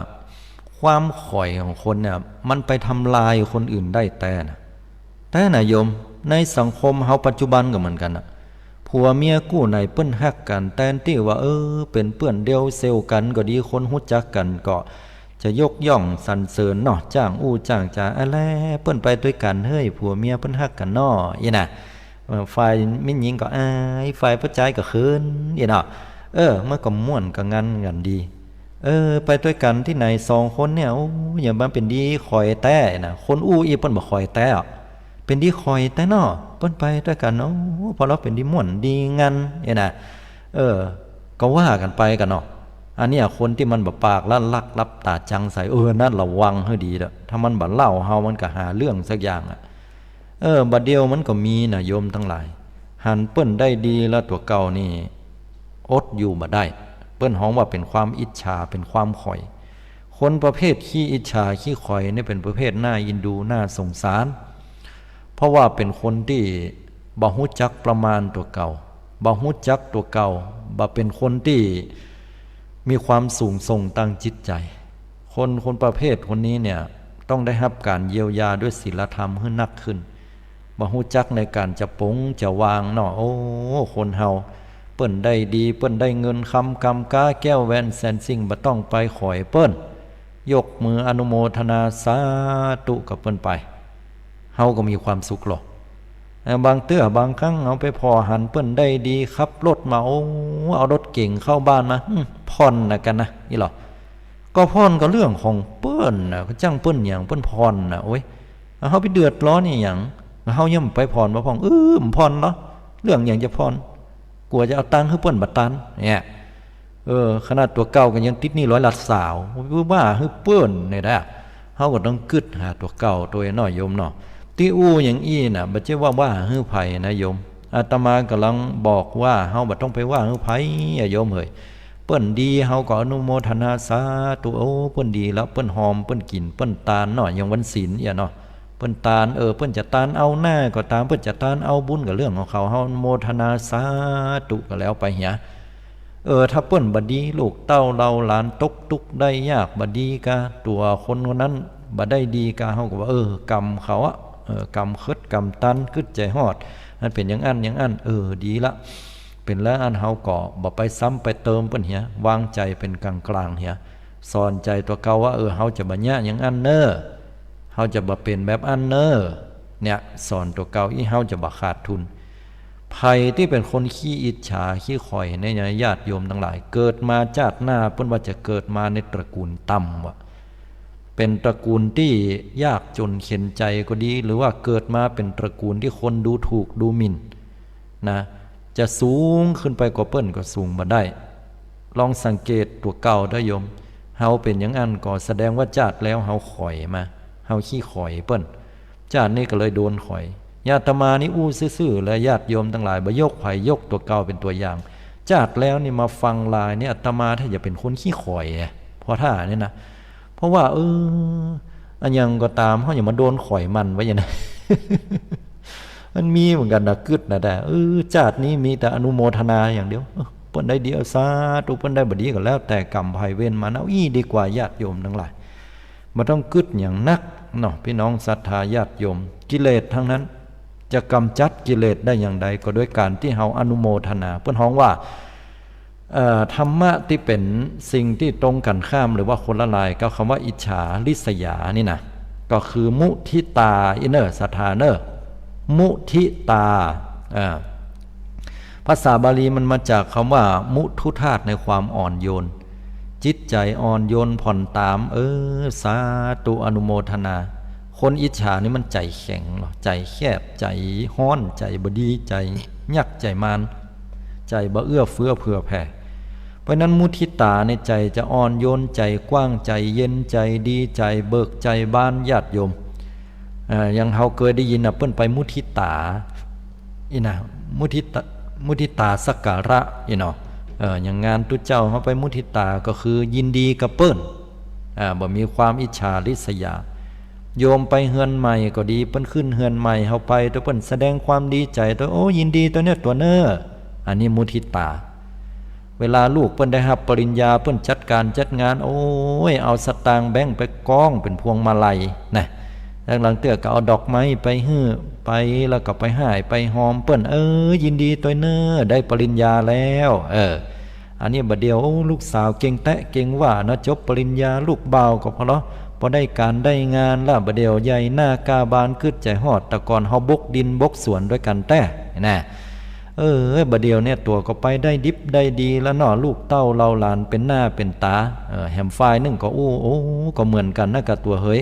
ความข่อยของคนเนี่ย มันไปทำลายคนอื่นได้แต๊นะ แต๊นะโยม ในสังคมเฮาปัจจุบันก็เหมือนกั๋นน่ะ ผัวเมียกู้ไหนเปิ้นฮักกั๋น แตนตี้ว่า เออ เป๋นเปื้อนเดียวเซลล์กั๋นก็ดี คนฮู้จักกั๋นก็ จะยกย่องสรรเสริญเนาะ จ้างอู้จ้างจ๋า อะแล เปิ้นไปตวยกั๋นเฮ้ย ผัวเมียเปิ้นฮักกั๋นเนาะ อี้น่ะ เอ่อ ฝ่ายแม่ญิงก็อาย ฝ่ายป้อจายก็เขิน อี้เนาะ เออ มันก็ม่วนก็งันกั๋นดี เออ ไปตวยกั๋นตี้ไหนสองคนเนี่ย โอ้ อย่ามาเป๋นดีข่อยแต๊นะ คนอู้อี้เปิ้นบ่ข่อยแต๊อะ เป๋นดีข่อยแต๊เนาะ เปิ้นไปตวยกั๋น โอ้ ผ่อลาวเป๋นดีม่วนดีงัน อี้น่ะ เออ ก็ว่ากั๋นไปกั๋นเนาะ อันเนี้ยคนตี้มันบ่ปากละลักลับต๋าจังใส่ เออ นั่นระวังหื้อดีเต๊อะ ถ้ามันบ่เล่าเฮา มันก็หาเรื่องสักอย่างอะ เออ บ่าเดี่ยวมันก็มีน่ะโยมตังหลาย หันเปิ้นได้ดีแล้วตั๋วเก่านี่อดอยู่บ่ได้ เปิ้นฮ้องว่าเป๋นความอิจฉา เป๋นความข่อย คนประเภทขี้อิจฉาขี้ข่อยนี่เป๋นประเภทน่าเอ็นดู น่าสงสาร เพราะว่าเป๋นคนตี้บ่ฮู้จักประมาณตั๋วเก่า บ่ฮู้จักตั๋วเก่า บ่เป๋นคนตี้มีความสูงส่งตางจิตใจ๋ คน คนประเภทคนนี้เนี่ย ต้องได้ฮับก๋านเยียวยาด้วยศีลธรรมหื้อนักขึ้น บ่ฮู้จักในก๋านจะป๋งจะวางเนาะ โอ้ คนเฮา เปิ้นได้ดี เปิ้นได้เงินคำกำก๊าแก้วแหวนแสนสิ่ง บ่ต้องไปข่อยเปิ้น ยกมืออนุโมทนาสาธุกับเปิ้นไป เฮาก็มีความสุขหรอ เอ่อ บางเตื้อบางครั้งเฮาไปผ่อหันเปิ้นได้ดี ขับรถมา โอ้ เอารถเก๋งเข้าบ้านมา หึ ผ่อนนะกั๋นนะ อี้หรอ ก็ผ่อนก็เรื่องของเปิ้นน่ะ ก็จ้างเปิ้นหยัง เปิ้นผ่อนน่ะ โอ๊ย เฮาไปเดือดร้อนอีหยัง เฮายังไปผ่อนบ่พ่อง เออ บ่ผ่อนเหรอ เรื่องหยังจะผ่อน กั๋วจะเอาตังค์หื้อเปิ้นบ่ตัน เนี่ย เออ ขนาดตั๋วเก่าก็ยังติดหนี้ร้อยละซาว ว่าหื้อเปิ้นเนี่ยนะ เฮาก็ต้องกึ๊ดหาตั๋วเก่าตวยเนาะโยมเนาะ ตี้อู้อย่างอี้น่ะ บ่ใจ้ว่าว่าหื้อใผนะโยม อาตมาก่ำลังบอกว่าเฮาบ่ต้องไปว่าหื้อใผอะโยมเหย เปิ้นดีเฮาก็อนุโมทนาสาธุ โอ้ เปิ้นดีแล้ว เปิ้นหอม เปิ้นกิ๋น เปิ้นตานเนาะ อย่างวันศีลเนี่ยเนาะ เปิ้นตาน เออ เปิ้นจะตานเอาหน้าก็ตาม เปิ้นจะตานเอาบุญก็เรื่องของเขา เฮาอนุโมทนาสาธุก็แล้วไปเหีย เออ ถ้าเปิ้นบ่ดี ลูกเต้าเหล่าหลานตกตุ๊กข์ได้ยาก บ่ดีกา ตั๋วคนคนนั้นบ่ได้ดีกา เฮาก็ว่า เออ กรรมเขาอะ เออ กรรมเคิดกรรมตัน กึ๊ดใจ๋ฮอด มันเป๋นอย่างอั้นอย่างอั้น เออ ดีละ เป๋นแล้วอั้น เฮาก็บ่ไปซ้ำไปเติมเปิ้นเหีย วางใจ๋เป๋นก๋างๆ เหีย สอนใจ๋ตั๋วเก่าว่า เออ เฮาจะบ่เยียะอย่างอั้นเน่อ เฮาจะบ่เป๋นแบบอั้นเน่อ เนี่ย สอนตั๋วเก่าอี้ เฮาจะบ่ขาดทุน ใผตี้เป๋นคนขี้อิจฉาขี้ขอยเนี่ยนะ ญาติโยมตังหลาย เกิดมาจาติหน้า เปิ้นว่าจะเกิดมาในตระกูลต่ำวะ เป๋นตระกูลตี้ยากจ๋นเข็ญใจ๋ก็ดี หรือว่าเกิดมาเป๋นตระกูลตี้คนดูถูกดูหมิ่นนะ จะสูงขึ้นไปกว่าเปิ้นก็สูงบ่ได้ ลองสังเกตตั๋วเก่าเต๊อะโยม เฮาเป๋นอย่างอั้นก็แสดงว่าจาติแล้วเฮาขอยมา เฮาขี้ขอยเปิ้น จาตินี้ก็เลยโดนขอย อาตมานี่อู้ซื่อๆ และญาติโยมตังหลาย บ่ยกใผ ยกตั๋วเก่าเป๋นตั๋วอย่าง จาติแล้วนี่มาฟังลายนี่ อาตมาถ้าจะเป๋นคนขี้ขอยอะ พอท่านี่นะ เพราะว่า เออ อะหยังก็ต๋าม เฮาอย่ามาโดนขอยมันว่าอย่างนั้น มันมีเหมือนกั๋นนะ กึ๊ดนะ แต่ เออ จาตินี้มีแต่อนุโมทนาอย่างเดียว เออ เปิ้นได้ดี เอาสาธุ เปิ้นได้บ่ดีก็แล้วแต่กรรมภัยเวรมัน เอาอี้ดีกว่า ญาติโยมตังหลาย บ่ต้องกึ๊ดอย่างนักเนาะ ปี้น้องศรัทธาญาติโยม กิเลสทั้งนั้น จะก๋ำจัดกิเลสได้อย่างใด ก็ด้วยก๋านตี้เฮาอนุโมทนา เปิ้นฮ้องว่า เอ่อ ธรรมะตี้เป๋นสิ่งตี้ตรงกั๋นข้าม หรือว่าคนละลายกับกำว่าอิจฉาริษยานี่นะ ก็คือมุทิตาอี้เน่อ ศรัทธาเน่อ มุทิตา อ่า ภาษาบาลีมันมาจากกำว่ามุทุธาตุ ในความอ่อนโยน จิตใจ๋อ่อนโยนผ่อนต๋าม เออ สาธุ อนุโมทนา คนอิจฉานี่มันใจ๋แข็งเนาะ ใจ๋แคบ ใจ๋ฮ้อน ใจ๋บ่ดี ใจ๋ยัก ใจ๋มาร ใจ๋บ่เอื้อเฟื้อเผื่อแผ่ เพราะฉะนั้นมุทิตาในใจ๋จะอ่อนโยน ใจ๋กว้าง ใจ๋เย็น ใจ๋ดี ใจ๋เบิก ใจ๋บาน ญาติโยม เอ่อ อย่างเฮาเกยได้ยินนะ เปิ้นไปมุทิตา อี้นะ มุทิตา มุทิตาสักการะอี้เนาะ เอ่อ อย่างงานตุ๊เจ้าเฮาไปมุทิตาก็คือยินดีกับเปิ้น อ่า บ่มีความอิจฉาริษยา โยมไปเฮือนใหม่ก็ดี เปิ้นขึ้นเฮือนใหม่ เฮาไปตวย เปิ้นแสดงความดีใจ๋ตวย โอ้ ยินดีตวยเน่อตั๋วเน่อ อันนี้มุทิตา เวลาลูกเปิ้นได้ฮับปริญญา เปิ้นจัดก๋านจัดงาน โอ้ย เอาสตางค์แบงก์ไปก้องเป๋นพวงมาลัยนะ แล้วลางเตื้อก็เอาดอกไม้ไปหื้อ ไปแล้วก็ไปฮ้ายไปหอมเปิ้น เออ ยินดีตวยเน่อ ได้ปริญญาแล้ว เออ อันนี้บ่าเดี่ยว โอ้ ลูกสาวเก่งแต๊เก่งว่าเนาะ จบปริญญา ลูกบ่าวก็พอเลาะ พอได้ก๋านได้งานละ บ่าเดี่ยวใหญ่หน้ากล้าบาน กึ๊ดใจ๋ฮอด แต่ก่อนเฮาบกดินบกสวนตวยกั๋นแต๊นะ เออ บ่าเดี่ยวเนี่ยตั๋วก็ไปได้ดิบได้ดีแล้วเนาะ ลูกเต้าเหล่าหลานเป๋นหน้าเป๋นต๋า เออ แหมฝ่ายนึ่งก็อู้ โอ้ ก็เหมือนกั๋นนะกับตั๋วเหย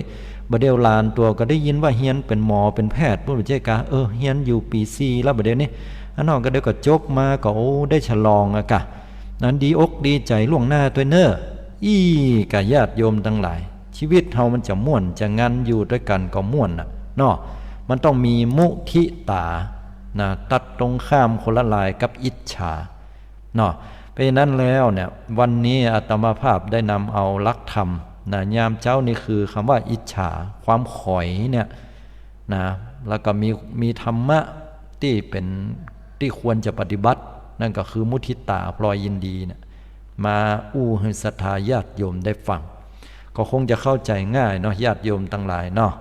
บ่าเดี่ยวหลานตั๋วก็ได้ยินว่าเฮียนเป๋นหมอเป๋นแพทย์ ปุ้นบ่ใจ้กา เออ เฮียนอยู่ปี๋สี่แล้วบ่าเดี่ยวนี้ อันเนาะ ก็เดี๋ยวก็จบมาก็ โอ้ ได้ฉลองอะกา นั้นดีอกดีใจ๋ล่วงหน้าตวยเน่อ อี้กาญาติโยมตังหลาย ชีวิตเฮามันจะม่วนจะงัน อยู่ตวยกั๋นก็ม่วนน่ะเนาะ มันต้องมีมุทิตานะ ตัดตรงข้ามคนละลายกับอิจฉาเนาะ เพราะฉะนั้นแล้วเนี่ย วันนี้อาตมาภาพได้นำเอาหลักธรรมนะ ยามเจ๊านี่คือกำว่าอิจฉา ความขอยเนี่ย นะ แล้วก็มี มีธรรมะตี้เป๋น ตี้ควรจะปฏิบัติ นั่นก็คือมุทิตา พลอยยินดีเนี่ย มาอู้หื้อศรัทธาญาติโยมได้ฟัง ก็คงจะเข้าใจ๋ง่ายเนาะ ญาติโยมตังหลายเนาะ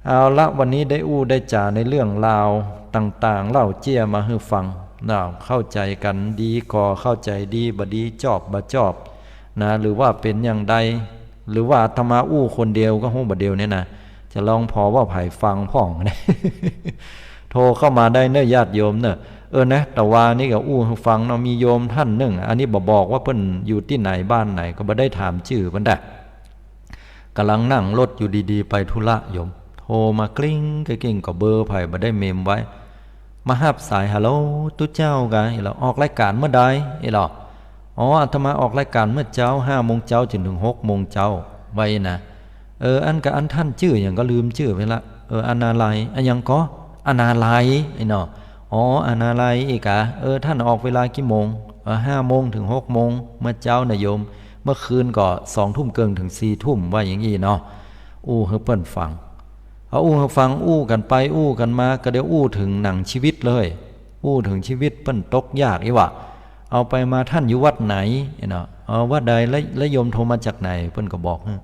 เอาละ วันนี้ได้อู้ได้จ๋าในเรื่องราวต่างๆ เล่าเจี้ยมาหื้อฟังเนาะ เข้าใจ๋กั๋นดีก็เข้าใจ๋ดี บ่ดีจอบบ่จอบนะ หรือว่าเป๋นอย่างใด หรือว่าอาตมาอู้คนเดียวก็ฮู้ บ่าเดี่ยวนี้นะ จะลองผ่อว่าใผฟังพ่อง โทรเข้ามาได้เน่อญาติโยมเน่อ เออนะ ตะวานี้ก็อู้หื้อฟังเนาะ มีโยมต้านนึ่ง อันนี้บ่บอกว่าเปิ้นอยู่ตี้ไหนบ้านไหน ก็บ่ได้ถามจื้อเปิ้นดะ ก่ำลังนั่งรถอยู่ดีๆ ไปธุระโยม โทรมากริ๊งกริ๊ง ก็เบอร์ใผบ่ได้เมมไว้ มาฮับสาย ฮัลโหล ตุ๊เจ้ากา อี้เหรอ ออกรายก๋านเมื่อใด อี้เหรอ อ๋อ อาตมาออกรายก๋านเมื่อเจ๊า ห้าโมงเจ๊าจ๋นเถิงหกโมงเจ๊า ว่าอี้นะ เออ อันกาอันต้านจื้อหยังก็ลืมจื้อไปละ เออ อนาลัย อะหยังก่อ อนาลัย ไอ้เนาะ อ๋อ อนาลัยอี้กา เออ ต้านออกเวลากี่โมง เออ ห้าโมงเถิงหกโมง เมื่อเจ๊านะโยม เมื่อคืนก็สองทุ่มเกิ่งเถิงสี่ทุ่ม ว่าอย่างอี้เนาะ อู้หื้อเปิ้นฟัง เอาอู้หื้อฟัง อู้กั๋นไปอู้กั๋นมา ก็เดี๋ยวอู้เถิงหนังชีวิตเลย อู้เถิงชีวิตเปิ้นตกยากอี้หว่า เอาไปมาต้านอยู่วัดไหน ไอ้เนาะ เออ วัดใด แล้ว แล้วโยมโทรมาจากไหน เปิ้นก็บอกหื้อ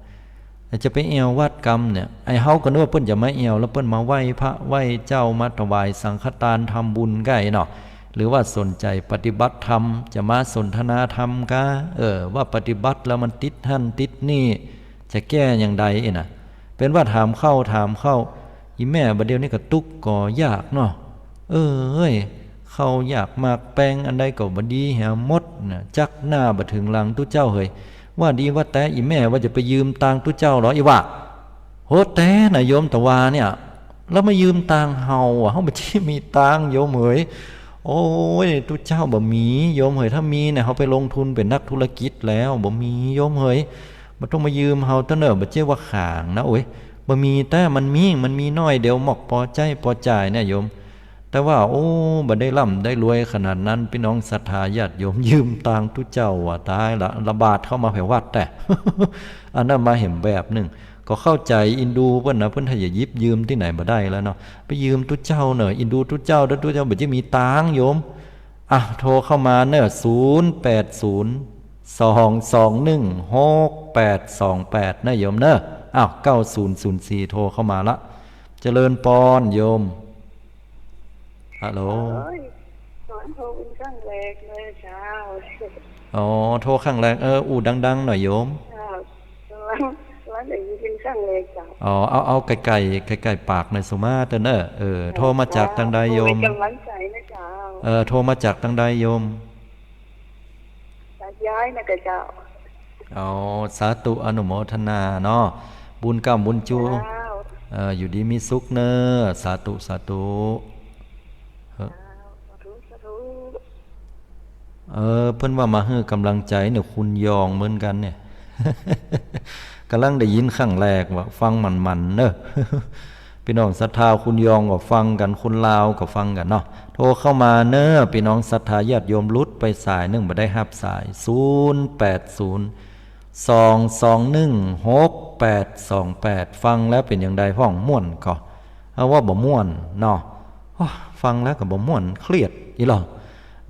จะไปแอ่ววัดกำเนี่ย ไอ้เฮาก็นึกว่าเปิ้นจะมาแอ่ว แล้วเปิ้นมาไหว้พระไหว้เจ้า มาถวายสังฆทาน ทำบุญก้าอี้เนาะ หรือว่าสนใจ๋ปฏิบัติธรรม จะมาสนทนาธรรมก้า เออ ว่าปฏิบัติแล้วมันติดหั้นติดนี่ จะแก้อย่างใดอี้นะ เป๋นว่าถามเข้าถามเข้า อี่แม่บ่าเดี่ยวนี้ก็ตุ๊กข์ก็ยากเนาะ เออเฮ้ย ข้าวยากหมากแปงอันใดก็บ่ดีแหมหมดนะ จักหน้าบ่เถิงหลังตุ๊เจ้าเหย ว่าดีว่าแต๊ อี่แม่ว่าจะไปยืมตางตุ๊เจ้าเหรอ อี้ว่า โห แต๊นะโยม ตะวาเนี่ย แล้วมายืมตางเฮาอะ เฮาบ่ใจ้มีตางโยมเหย โอ้ย ตุ๊เจ้าบ่มีโยมเหย ถ้ามีเนี่ย เฮาไปลงทุนเป๋นนักธุรกิจแล้ว บ่มีโยมเหย บ่ต้องมายืมเฮาเต๊อะเน่อ บ่ใจ้ว่าขางนะ โอ้ย บ่มีแต๊ มันมี มันมีน้อยเดียว หมอกปอใจ๊ปอจ่ายเนี่ยโยม แต่ว่า โอ้ บ่ได้ร่ำได้รวยขนาดนั้น ปี้น้องศรัทธาญาติโยม ยืมตางตุ๊เจ้าว่า ต๋ายละ ละบาดเข้ามาแผววัดแต๊ อันนั้นมาแหมแบบนึ่ง ก็เข้าใจ๋อินดูเปิ้นนะ เปิ้นถ้าจะหยิบยืมตี้ไหนบ่ได้แล้วเนาะ ไปยืมตุ๊เจ้าเน่อ อินดูตุ๊เจ้า แล้วตุ๊เจ้าบ่ใจ้มีตางโยม อ่ะ โทรเข้ามาเน่อ ศูนย์แปดศูนย์ สองสองหนึ่ง หกแปดสองแปด นะโยมเน่อ อ้าว เก้าศูนย์ศูนย์สี่ โทรเข้ามาละ เจริญปอนโยม ฮัลโหล โอ้ย สอนโทรเป๋นครั้งแรกเลยเจ้า อ๋อ โทรครั้งแรก เออ อู้ดังๆ หน่อยโยม เจ้า วัน วันนี้เป๋นครั้งแรกเจ้า อ๋อ เอา เอาใก้ๆ ใก้ๆ ปากหน่อยสุมาเต๊อะเน่อ เออ เจ้า โทรมาจากตางใดโยม โอ้ย กำลังใจ๋นะเจ้า เออ โทรมาจากตางใดโยม จากย้ายนะกะเจ้า อ๋อ สาธุ อนุโมทนาเนาะ บุญก้ำบุญจุ เจ้า เออ อยู่ดีมีสุขเน่อ สาธุ สาธุ เออ สาธุ สาธุ เออ เปิ้นว่ามาหื้อกำลังใจ๋เน่อ คุณยองเหมือนกั๋นเนี่ย กำลังได้ยินครั้งแรกว่า ฟังหมั่นๆ เน่อ ปี้น้องศรัทธาคุณยองก็ฟังกั๋น คุณลาวก็ฟังกั๋นเนาะ โทรเข้ามาเน่อ ปี้น้องศรัทธาญาติโยม หลุดไปสายนึ่งบ่ได้ฮับสาย ศูนย์แปดศูนย์ สองสองหนึ่ง หกแปดสองแปด ฟังแล้วเป๋นอย่างใดพ่อง ม่วนก่อ เอาว่าบ่ม่วนเนาะ โอ้ ฟังแล้วก็บ่ม่วน เครียดอี้หล่อ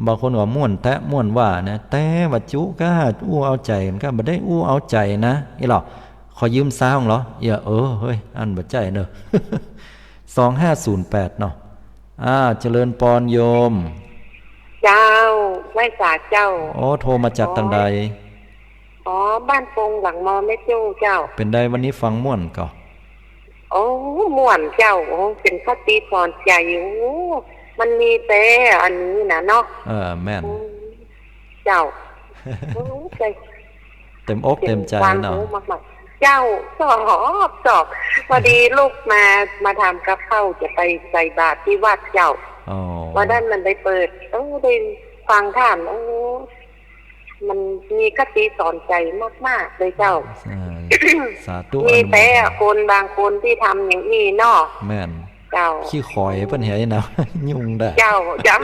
บางคนก็ม่วนแต๊ะม่วนว่านะ แต่ว่าจุก้าอู้เอาใจ๋กั๋นก้า บ่ได้อู้เอาใจ๋นะ อี้หล่อ ขอยืมซาวเหรอ เอีย เออ เฮ้ย อันบ่ใจ้เน่อ สองห้าศูนย์แปด เนาะ อ่า เจริญปอนโยม เจ้า ไหว้สาเจ้า โอ้ โทรมาจากตางใด อ๋อ บ้านปงหลังมอแม่โจ้เจ้า เป๋นใดวันนี้ฟังม่วนก่อ โอ้ ม่วนเจ้า โอ้ เป๋นคติสอนใจ๋ โอ้ มันมีแต่อันนี้นะเนาะ เออ แม่น อืม เจ้า โอ้ ใจ๋ เต็มอกเต็มใจ๋เนาะ ฟังหูมากๆ เจ้า ชอบ ชอบ พอดีลูกมา มาทำกับข้าว จะไปใส่บาตรตี้วัดเจ้า อ๋อ วันนั้นมันได้เปิด เออ ได้ฟังธรรม โอ้ มันมีคติสอนใจ๋มากๆ เลยเจ้า เออ สาธุ มีแต่ อนุโมทนา คนบางคนตี้ทำอย่างอี้เนาะ แม่น เจ้า ขี้ขอยเปิ้นเหียนะ ยุ่งได้ เจ้า เจ้า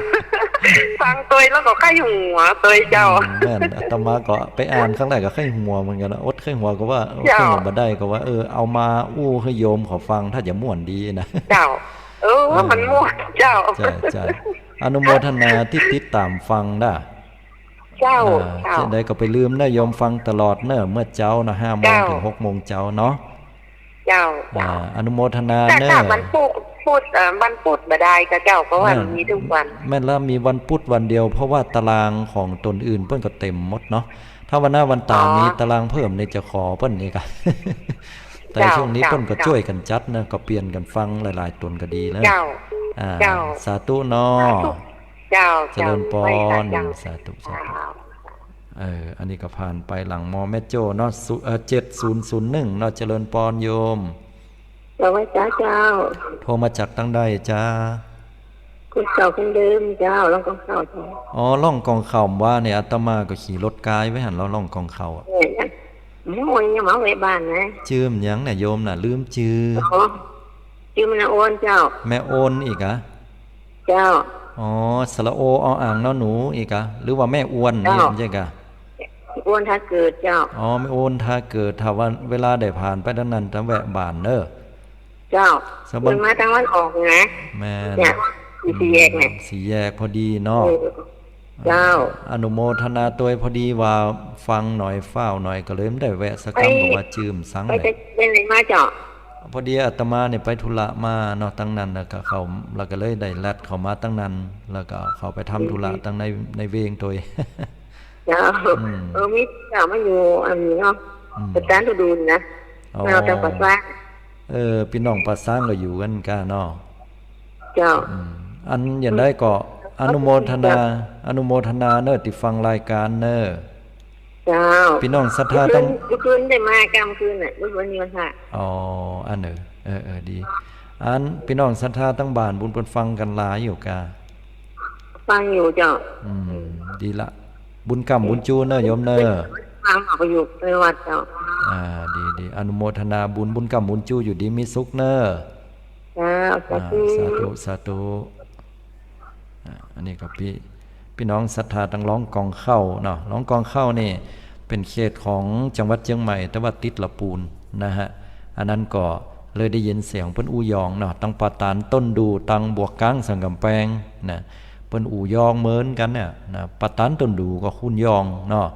ฟังตวยแล้วก็ใค่หัวตวยเจ้า อืม แม่น อาตมาก็ไปอ่านครั้งแรกก็ใค่หัวเหมือนกั๋นนะ อดใค่หัวก็ว่า เออ เจ้า ใค่หัวบ่ได้ก็ว่า เออ เอามาอู้หื้อโยมเขาฟัง ถ้าจะม่วนดีนะ เจ้า เออ เออ มันม่วนเจ้า ใจ้ ใจ้ อนุโมทนาตี้ติดต๋ามฟังนะ เจ้า อ่า เจ้า จะใดก็ไปลืมนะ โยมฟังตลอดเน่อ เมื่อเจ๊านะ ห้าโมง เจ้า เถิงหกโมงเจ๊าเนาะ เจ้า อ่า เจ้า อนุโมทนา แต่ เน่อ ถ้าวันพุธ พุธ เอ่อ วันพุธบ่ได้กะเจ้า เพราะว่า แม่น มันมีทุกวัน แม่นแล้ว มีวันพุธวันเดียว เพราะว่าตารางของตนอื่นเปิ้นก็เต็มหมดเนาะ ถ้าวันหน้าวันต๋า อ๋อ มีตารางเพิ่มนี่จะขอเปิ้นนี่กะ แต่ เจ้า ช่วงนี้ เจ้า เปิ้นก็ เจ้า จ้วยกั๋นจัดนะ ก็เปลี่ยนกั๋นฟังหลายๆ ต๋นก็ดีนะ เจ้า อ่า เจ้า สาธุเนาะ สาธุ เจ้า เจริญปอน เจ้า ไหว้สาเจ้า สาธุ สาธุ เจ้า เออ อันนี้ก็ผ่านไปหลังมอแม่โจ้เนาะ ศูนย์ เอ่อ เจ็ดศูนย์ศูนย์หนึ่งเนาะ เจริญปอนโยม เจ้า ไหว้สาเจ้า โทรมาจากตางใดจ๊ะ คนเก่าคนเดิมเจ้า ร่องกองข่าวเจ้า อ๋อ ร่องกองข่าวว่าเนี่ย อาตมาก็ขี่รถกายไปหั้นแล้ว ร่องกองข่าวอะ เออ โอ้ย ยังมาแวะบ้านนะ จื้อหยังเนี่ยโยมน่ะ ลืมจื้อ อ๋อ จื้อแม่อวนเจ้า แม่โอนอีกอะ เจ้า อ๋อ สระโอ ออ่าง นอหนูอีกอะ หรือว่าแม่อวนนี่ เจ้า บ่ใจ้กะ อวนทาเกิดเจ้า อ๋อ แม่โอนทาเกิด ถ้าว่าเวลาได้ผ่านไปตางนั้นจะแวะบ้านเน่อ เจ้า สะบัด มันมาตางวันออกนะ แม่น เนี่ย สี่แยกเนี่ย สี่แยกพอดีเนาะ เออ เจ้า อนุโมทนาตวย พอดีว่าฟังหน่อยฟ้าวหน่อย ก็เลยบ่ได้แวะสักกำ ไป เพราะว่าจื้อบ่สัง ไป เลย ไปไหนมาเจ้า พอดีอาตมาเนี่ยไปธุระมาเนาะ ตางนั้น แล้วก็เข้า แล้วก็เลยได้ลัดเข้ามาตางนั้น แล้วก็เข้าไปทำธุระ อืม ตางใน ในเวงตวย เจ้า อืม เออ มีเจ้ามาอยู่อันนี้เนาะ อืม ประจานตุดูนนะ อ๋อ มาตางป่าซาง เออ ปี้น้องป่าซางก็อยู่กั๋นก้าเนาะ เจ้า อืม อันอย่างใดก็อนุโมทนา เจ้า อนุโมทนาเน่อ ตี้ฟังรายก๋านเน่อ เจ้า ปี้น้องศรัทธาตาง เมื่อคืน เมื่อคืนได้มากำคืนน่ะ เมื่อคืนนี้วันพระ อ๋อ อันเน่อ เออ เออ ดี อันปี้น้องศรัทธาตางบ้านปู๊นเปิ้นฟังกั๋นหลายอยู่ก้า ฟังอยู่เจ้า อืม ดีละ บุญกำบุญจูเน่อโยมเน่อ ฟังออกไปอยู่ในวัดเจ้า อ่า ดี ดี อนุโมทนาบุญ บุญกำบุญจูอยู่ดีมีสุขเน่อ เจ้า สาธุ อ่า สาธุ สาธุ อ่า อันนี้ก็ปี้ ปี้น้องศรัทธาตางร้องกองเข้าเนาะ ร้องกองเข้านี่เป๋นเขตของจังหวัดเจียงใหม่ แต่ว่าติดละปูนนะฮะ อันนั้นก็เลยได้ยินเสียงเปิ้นอู้ยองเนาะ ตางป่าตานต้นดู่ ตางบวกก๊างสันก๋ำแปงนะ เปิ้นอู้ยองเหมือนกั๋นเนี่ยนะ ป่าตานต้นดู่ก็คนยองเนาะ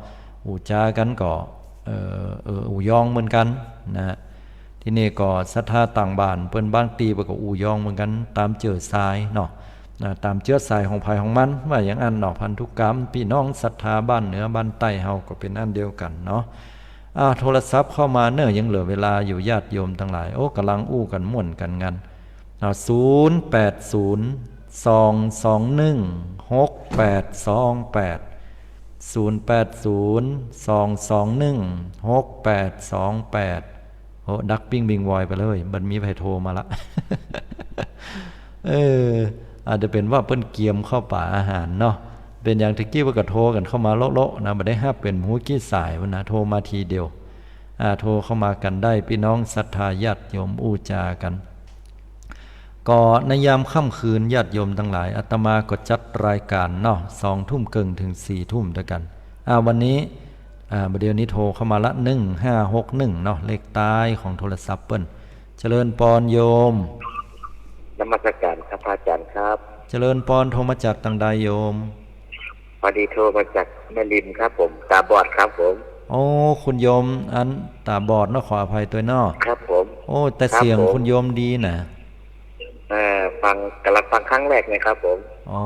อู้จ๋ากั๋นก็ เอ่อ เอ่อ อู้ยองเหมือนกั๋นนะ ทีนี้ก็ศรัทธาตางบ้านเปิ้นบางตี้เปิ้นก็อู้ยองเหมือนกั๋น ต๋ามเจื้อสายเนาะ นะ ต๋ามเจื้อสายของใผของมัน ว่าอย่างอั้นเนาะ พันธุกรรม ปี้น้องศรัทธาบ้านเหนือบ้านใต้เฮาก็เป๋นอันเดียวกั๋นเนาะ อ่า โทรศัพท์เข้ามาเน่อ ยังเหลือเวลาอยู่ ญาติโยมตังหลาย โอ้ ก่ำลังอู้กั๋นม่วนกั๋นงัน อ่า ศูนย์แปดศูนย์ สองสองหนึ่ง หกแปดสองแปด ศูนย์แปดศูนย์ สองสองหนึ่ง หกแปดสองแปด โอ้ ดับปิ้งบิงวอยไปเลย บ่มีใผโทรมาละ เออ อาจจะเป๋นว่าเปิ้นเกียมเข้าป่าอาหารเนาะ เป๋นอย่างตะกี้ว่าก็โทรกั๋นเข้ามาโละๆ นะ บ่ได้ฮับเป๋นบ่ฮู้กี่สายพุ้นนะ โทรมาทีเดียว อ่า โทรเข้ามากั๋นได้ ปี้น้องศรัทธาญาติโยมอู้จ๋ากั๋น ก็ในยามค่ำคืนญาติโยมตังหลาย อาตมาก็จัดรายก๋านเนาะ สองทุ่มเกิ่งเถิงสี่ทุ่มตวยกั๋น อ่า วันนี้ อ่า บ่าเดี่ยวนี้โทรเข้ามาละ หนึ่งห้าหกหนึ่ง เนาะ เลขต๊ายของโทรศัพท์เปิ้น เจริญปอนโยม นมัสการครับพระอาจารย์ครับ เจริญปอน โทรมาจากตางใดโยม พอดีโทรมาจากแม่ริมครับผม ตาบอดครับผม โอ้ คุณโยมอันตาบอดเนาะ ขออภัยตวยเนาะ ครับผม โอ้ แต่ ครับผม เสียงคุณโยมดีนะ เอ่อ ฟัง ก่ำลังฟังครั้งแรกเลยครับผม อ๋อ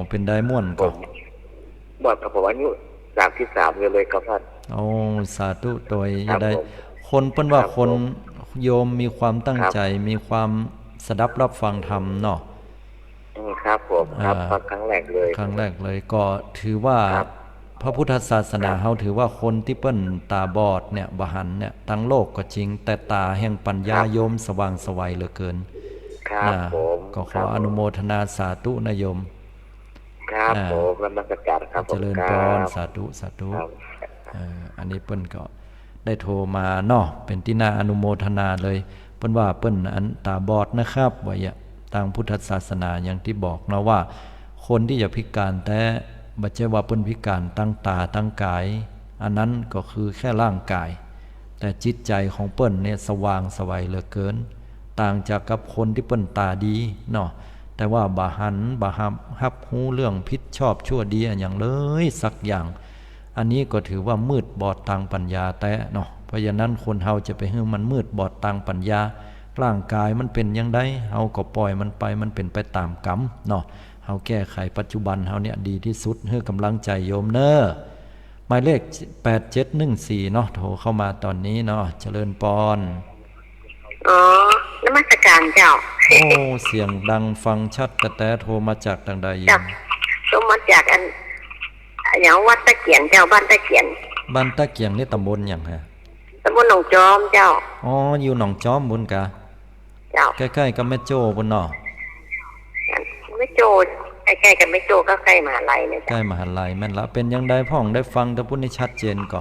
เป๋นใดม่วนก่อ ผม ม่วนครับผม อายุสามสิบสามอยู่เลยครับท่าน โอ้ สาธุตวย ครับ อย่าได้ ผม คนเปิ้นว่า ครับ คน ผม โยมมีความตั้ง ครับ ใจ๋ มีความสดับรับฟังธรรมเนาะ อืม ครับผม ครับ อ่า ฟังครั้งแรกเลย ครั้งแรกเลย ก็ถือว่า ครับ พระพุทธศาสนา ครับ เฮาถือว่าคนตี้เปิ้นตาบอดเนี่ย บ่หันเนี่ย ตังโลกก็จริง แต่ต๋าแห่งปัญญา ครับ โยมสว่างไสวเหลือเกิน ครับ นะ ผม ก็ขอ ครับ อนุโมทนาสาธุนะโยม ครับ อ่า ผม นมัสการครับ เจริญปอน ผม ครับ สาธุ สาธุ ครับ เอ่อ อันนี้เปิ้นก็ได้โทรมาเนาะ เป๋นตี้น่าอนุโมทนาเลย เปิ้นว่าเปิ้นอันตาบอดนะครับ ว่าอย่าง ตางพุทธศาสนาอย่างตี้บอกเนาะว่า คนตี้จะพิก๋านแต๊ บ่ใจ้ว่าเปิ้นพิก๋านตางต๋าตางกาย อันนั้นก็คือแค่ร่างกาย แต่จิตใจ๋ของเปิ้นเนี่ยสว่างไสวเหลือเกิน ต่างจากกับคนตี้เปิ้นต๋าดีเนาะ แต่ว่าบ่หัน บ่ฮับ ฮับฮู้เรื่องผิดชอบชั่วดีอะหยังเลยสักอย่าง อันนี้ก็ถือว่ามืดบอดตางปัญญาแต๊เนาะ เพราะฉะนั้นคนเฮาจะไปหื้อมันมืดบอดตางปัญญา ร่างกายมันเป๋นอย่างใด เฮาก็ปล่อยมันไป มันเป๋นไปต๋ามกรรมเนาะ เฮาแก้ไขปัจจุบันเฮาเนี่ยดีตี้สุด หื้อก่ำลังใจ๋โยมเน่อ หมายเลขแปดเจ็ดหนึ่งสี่เนาะ โทรเข้ามาต๋อนนี้เนาะ เจริญปอน อ๋อ นมัสการเจ้า โอ้ เสียงดังฟังชัดแต๊ๆ โทรมาจากตางใดโยม เจ้า โทรมาจากอัน อย่างวัดตะเกียงเจ้า บ้านตะเกียง บ้านตะเกียงนี่ตำบลหยังฮะ ตำบลหนองจอมเจ้า อ๋อ อยู่หนองจอมปู๊นกา เจ้า ใก้ๆ กับแม่โจ้ปู๊นเนาะ แม่โจ้ ใก้ๆ กับแม่โจ้ ก็ใก้มหาลัยเนี่ยเจ้า ใก้มหาลัยแม่นละ เป๋นอย่างใดพ่อง ได้ฟังตะปู๊นนี่ชัดเจนก่อ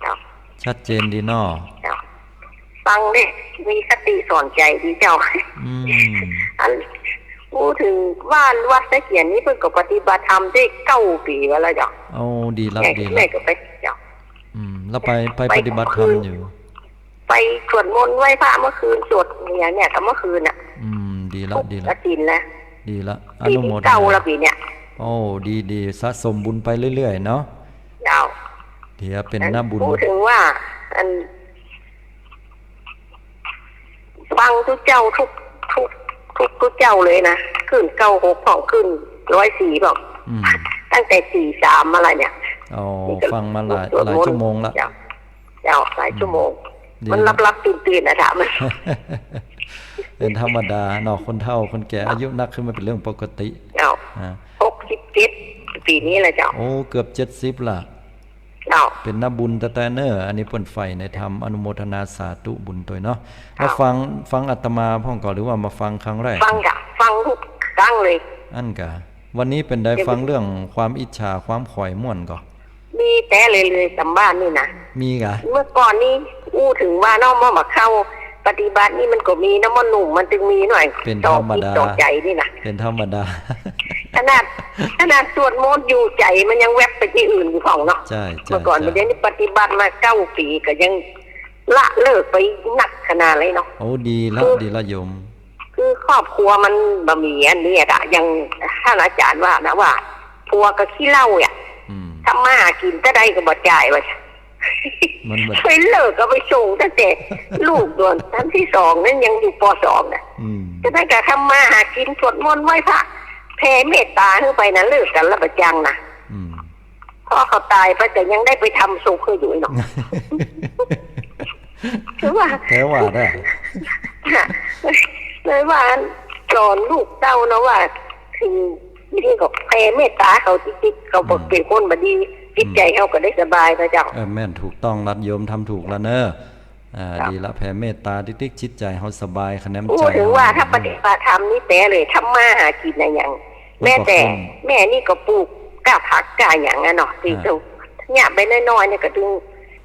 เจ้า ชัดเจนดีเนาะ เจ้า ไป ฟังได้ มีสติสอนใจ๋ดีเจ้า อืม อัน อู้เถิงว่าวัดตะเกียนนี่เปิ้นก็ปฏิบัติธรรมได้เก้าปี๋ว่าแล้วเจ้า โอ้ ดีละ แม่ ดีละ แม่ก็ไปเจ้า อืม แล้วไป ไป ไปปฏิบัติธรรมอยู่ ไปสวดมนต์ไหว้พระเมื่อคืน สวดอย่างเนี้ย ก็เมื่อคืนน่ะ อืม ดีละ ทุก ดีละ กฐินนะ ดีละ อนุโมทนา ปี๋นี้เก้าละปี๋เนี้ย โอ้ ดี ดี สะสมบุญไปเรื่อยๆ เนาะ เจ้า เดี๋ยวเป๋นหน้าบุญ พูดถึงว่า อัน ฟังตุ๊เจ้าทุก ทุก ทุกตุ๊เจ้าเลยนะ ขึ้นเก้าหกพ่อง ขึ้นร้อยสี่พ่อง อืม ตั้งแต่สี่สามมาเลยเนี่ย อ๋อ นี่ก็ ฟังมาหลาย สวดมนต์ หลายชั่วโมงละ เจ้า เจ้า หลายชั่วโมง อืม ดี มันหลับๆ ตื่นๆ นะ ถามมัน เป๋นธรรมดาเนาะ คนเฒ่าคนแก่ เจ้า อายุนักขึ้นมาเป๋นเรื่องปกติ เจ้า อ่า หกสิบเจ็ด ปี๋นี้แหละเจ้า โอ้ เกือบเจ็ดสิบละ เจ้า เป๋นหน้าบุญแต๊ๆ เน่อ อันนี้เปิ้นใฝ่ในธรรม อนุโมทนาสาธุบุญตวยเนาะ เจ้า แล้วฟัง ฟังอาตมาพ่องก่อ หรือว่ามาฟังครั้งแรก ฟังก่ะ ฟังทุกครั้งเลย อั้นก่ะ วันนี้เป๋นใด เดี๋ยว ฟังเรื่องความอิจฉาความใฝ่ม่วนก่อ มีแต๊เลย เลยต๋ามบ้านนี่นะ มีก่ะ เมื่อก่อนนี้อู้เถิงว่าเนาะ เมื่อมาเข้าปฏิบัตินี่มันก็มีเนาะ หม้อนุ่มมันตึงมีหน่อย เป๋นธรรมดา ต่อจิตต่อใจ๋นี่นะ เป๋นธรรมดา ขนาด ขนาดสวดมนต์อยู่ใจ๋มันยังแวบไปตี้อื่นอยู่พ่องเนาะ ใช่ ใช่ เมื่อก่อน ใช่ เดี๋ยวนี้ปฏิบัติมาเก้าปี๋ก็ยังละเลิกไปนักขนาดเลยเนาะ โอ้ ดีละ คือ ดีละโยม คือครอบครัวมันบ่มีอันนี้อะ อย่างท่านอาจ๋ารย์ว่านะ ว่าผัวก็ขี้เหล้าอะ อืม ทำมาหากิ๋นเต้าใดก็บ่จ่ายว่า มันบ่ ไปเลิกก็ไปส่งตั้งแต่ลูกโดน อันตี้สองนั้นยังอยู่ ป.สอง น่ะ อืม ฉะนั้นก็ทำมาหากิ๋น สวดมนต์ไหว้พระ แผ่เมตต๋าหื้อไปนะ เลิกกั๋นแล้วบ่จังนะ อืม พอเขาต๋ายไปก็ยังได้ไปทำศพหื้ออยู่เนาะ คือว่า แท้ว่าได้ เลยว่าสอนลูกเต้าเนาะว่า คือนี่ก็แผ่เมตต๋าเขาติ๊กๆ เขาบอก อืม เป๋นคนบ่ดี จิตใจ๋ อืม เขาก็ได้สบายนะเจ้า เออ แม่น ถูกต้องละโยม ทำถูกละเน่อ อ่า เจ้า ดีละ แผ่เมตต๋าติ๊กๆ จิตใจ๋เฮาสบาย คะแนน อู้ ใจ๋ เถิงว่า เฮา ถ้าปฏิบัติธรรมนี่แต๊เลย ทำมาหากิ๋นอะหยัง มันก็ แม้แต่ ขึ้น แม่นี่ก็ปลูกก้าผักก้าหยังอะเนาะ ตี้ อ่า เจ้า เนี่ยไปน้อยๆ เนี่ยก็ตึง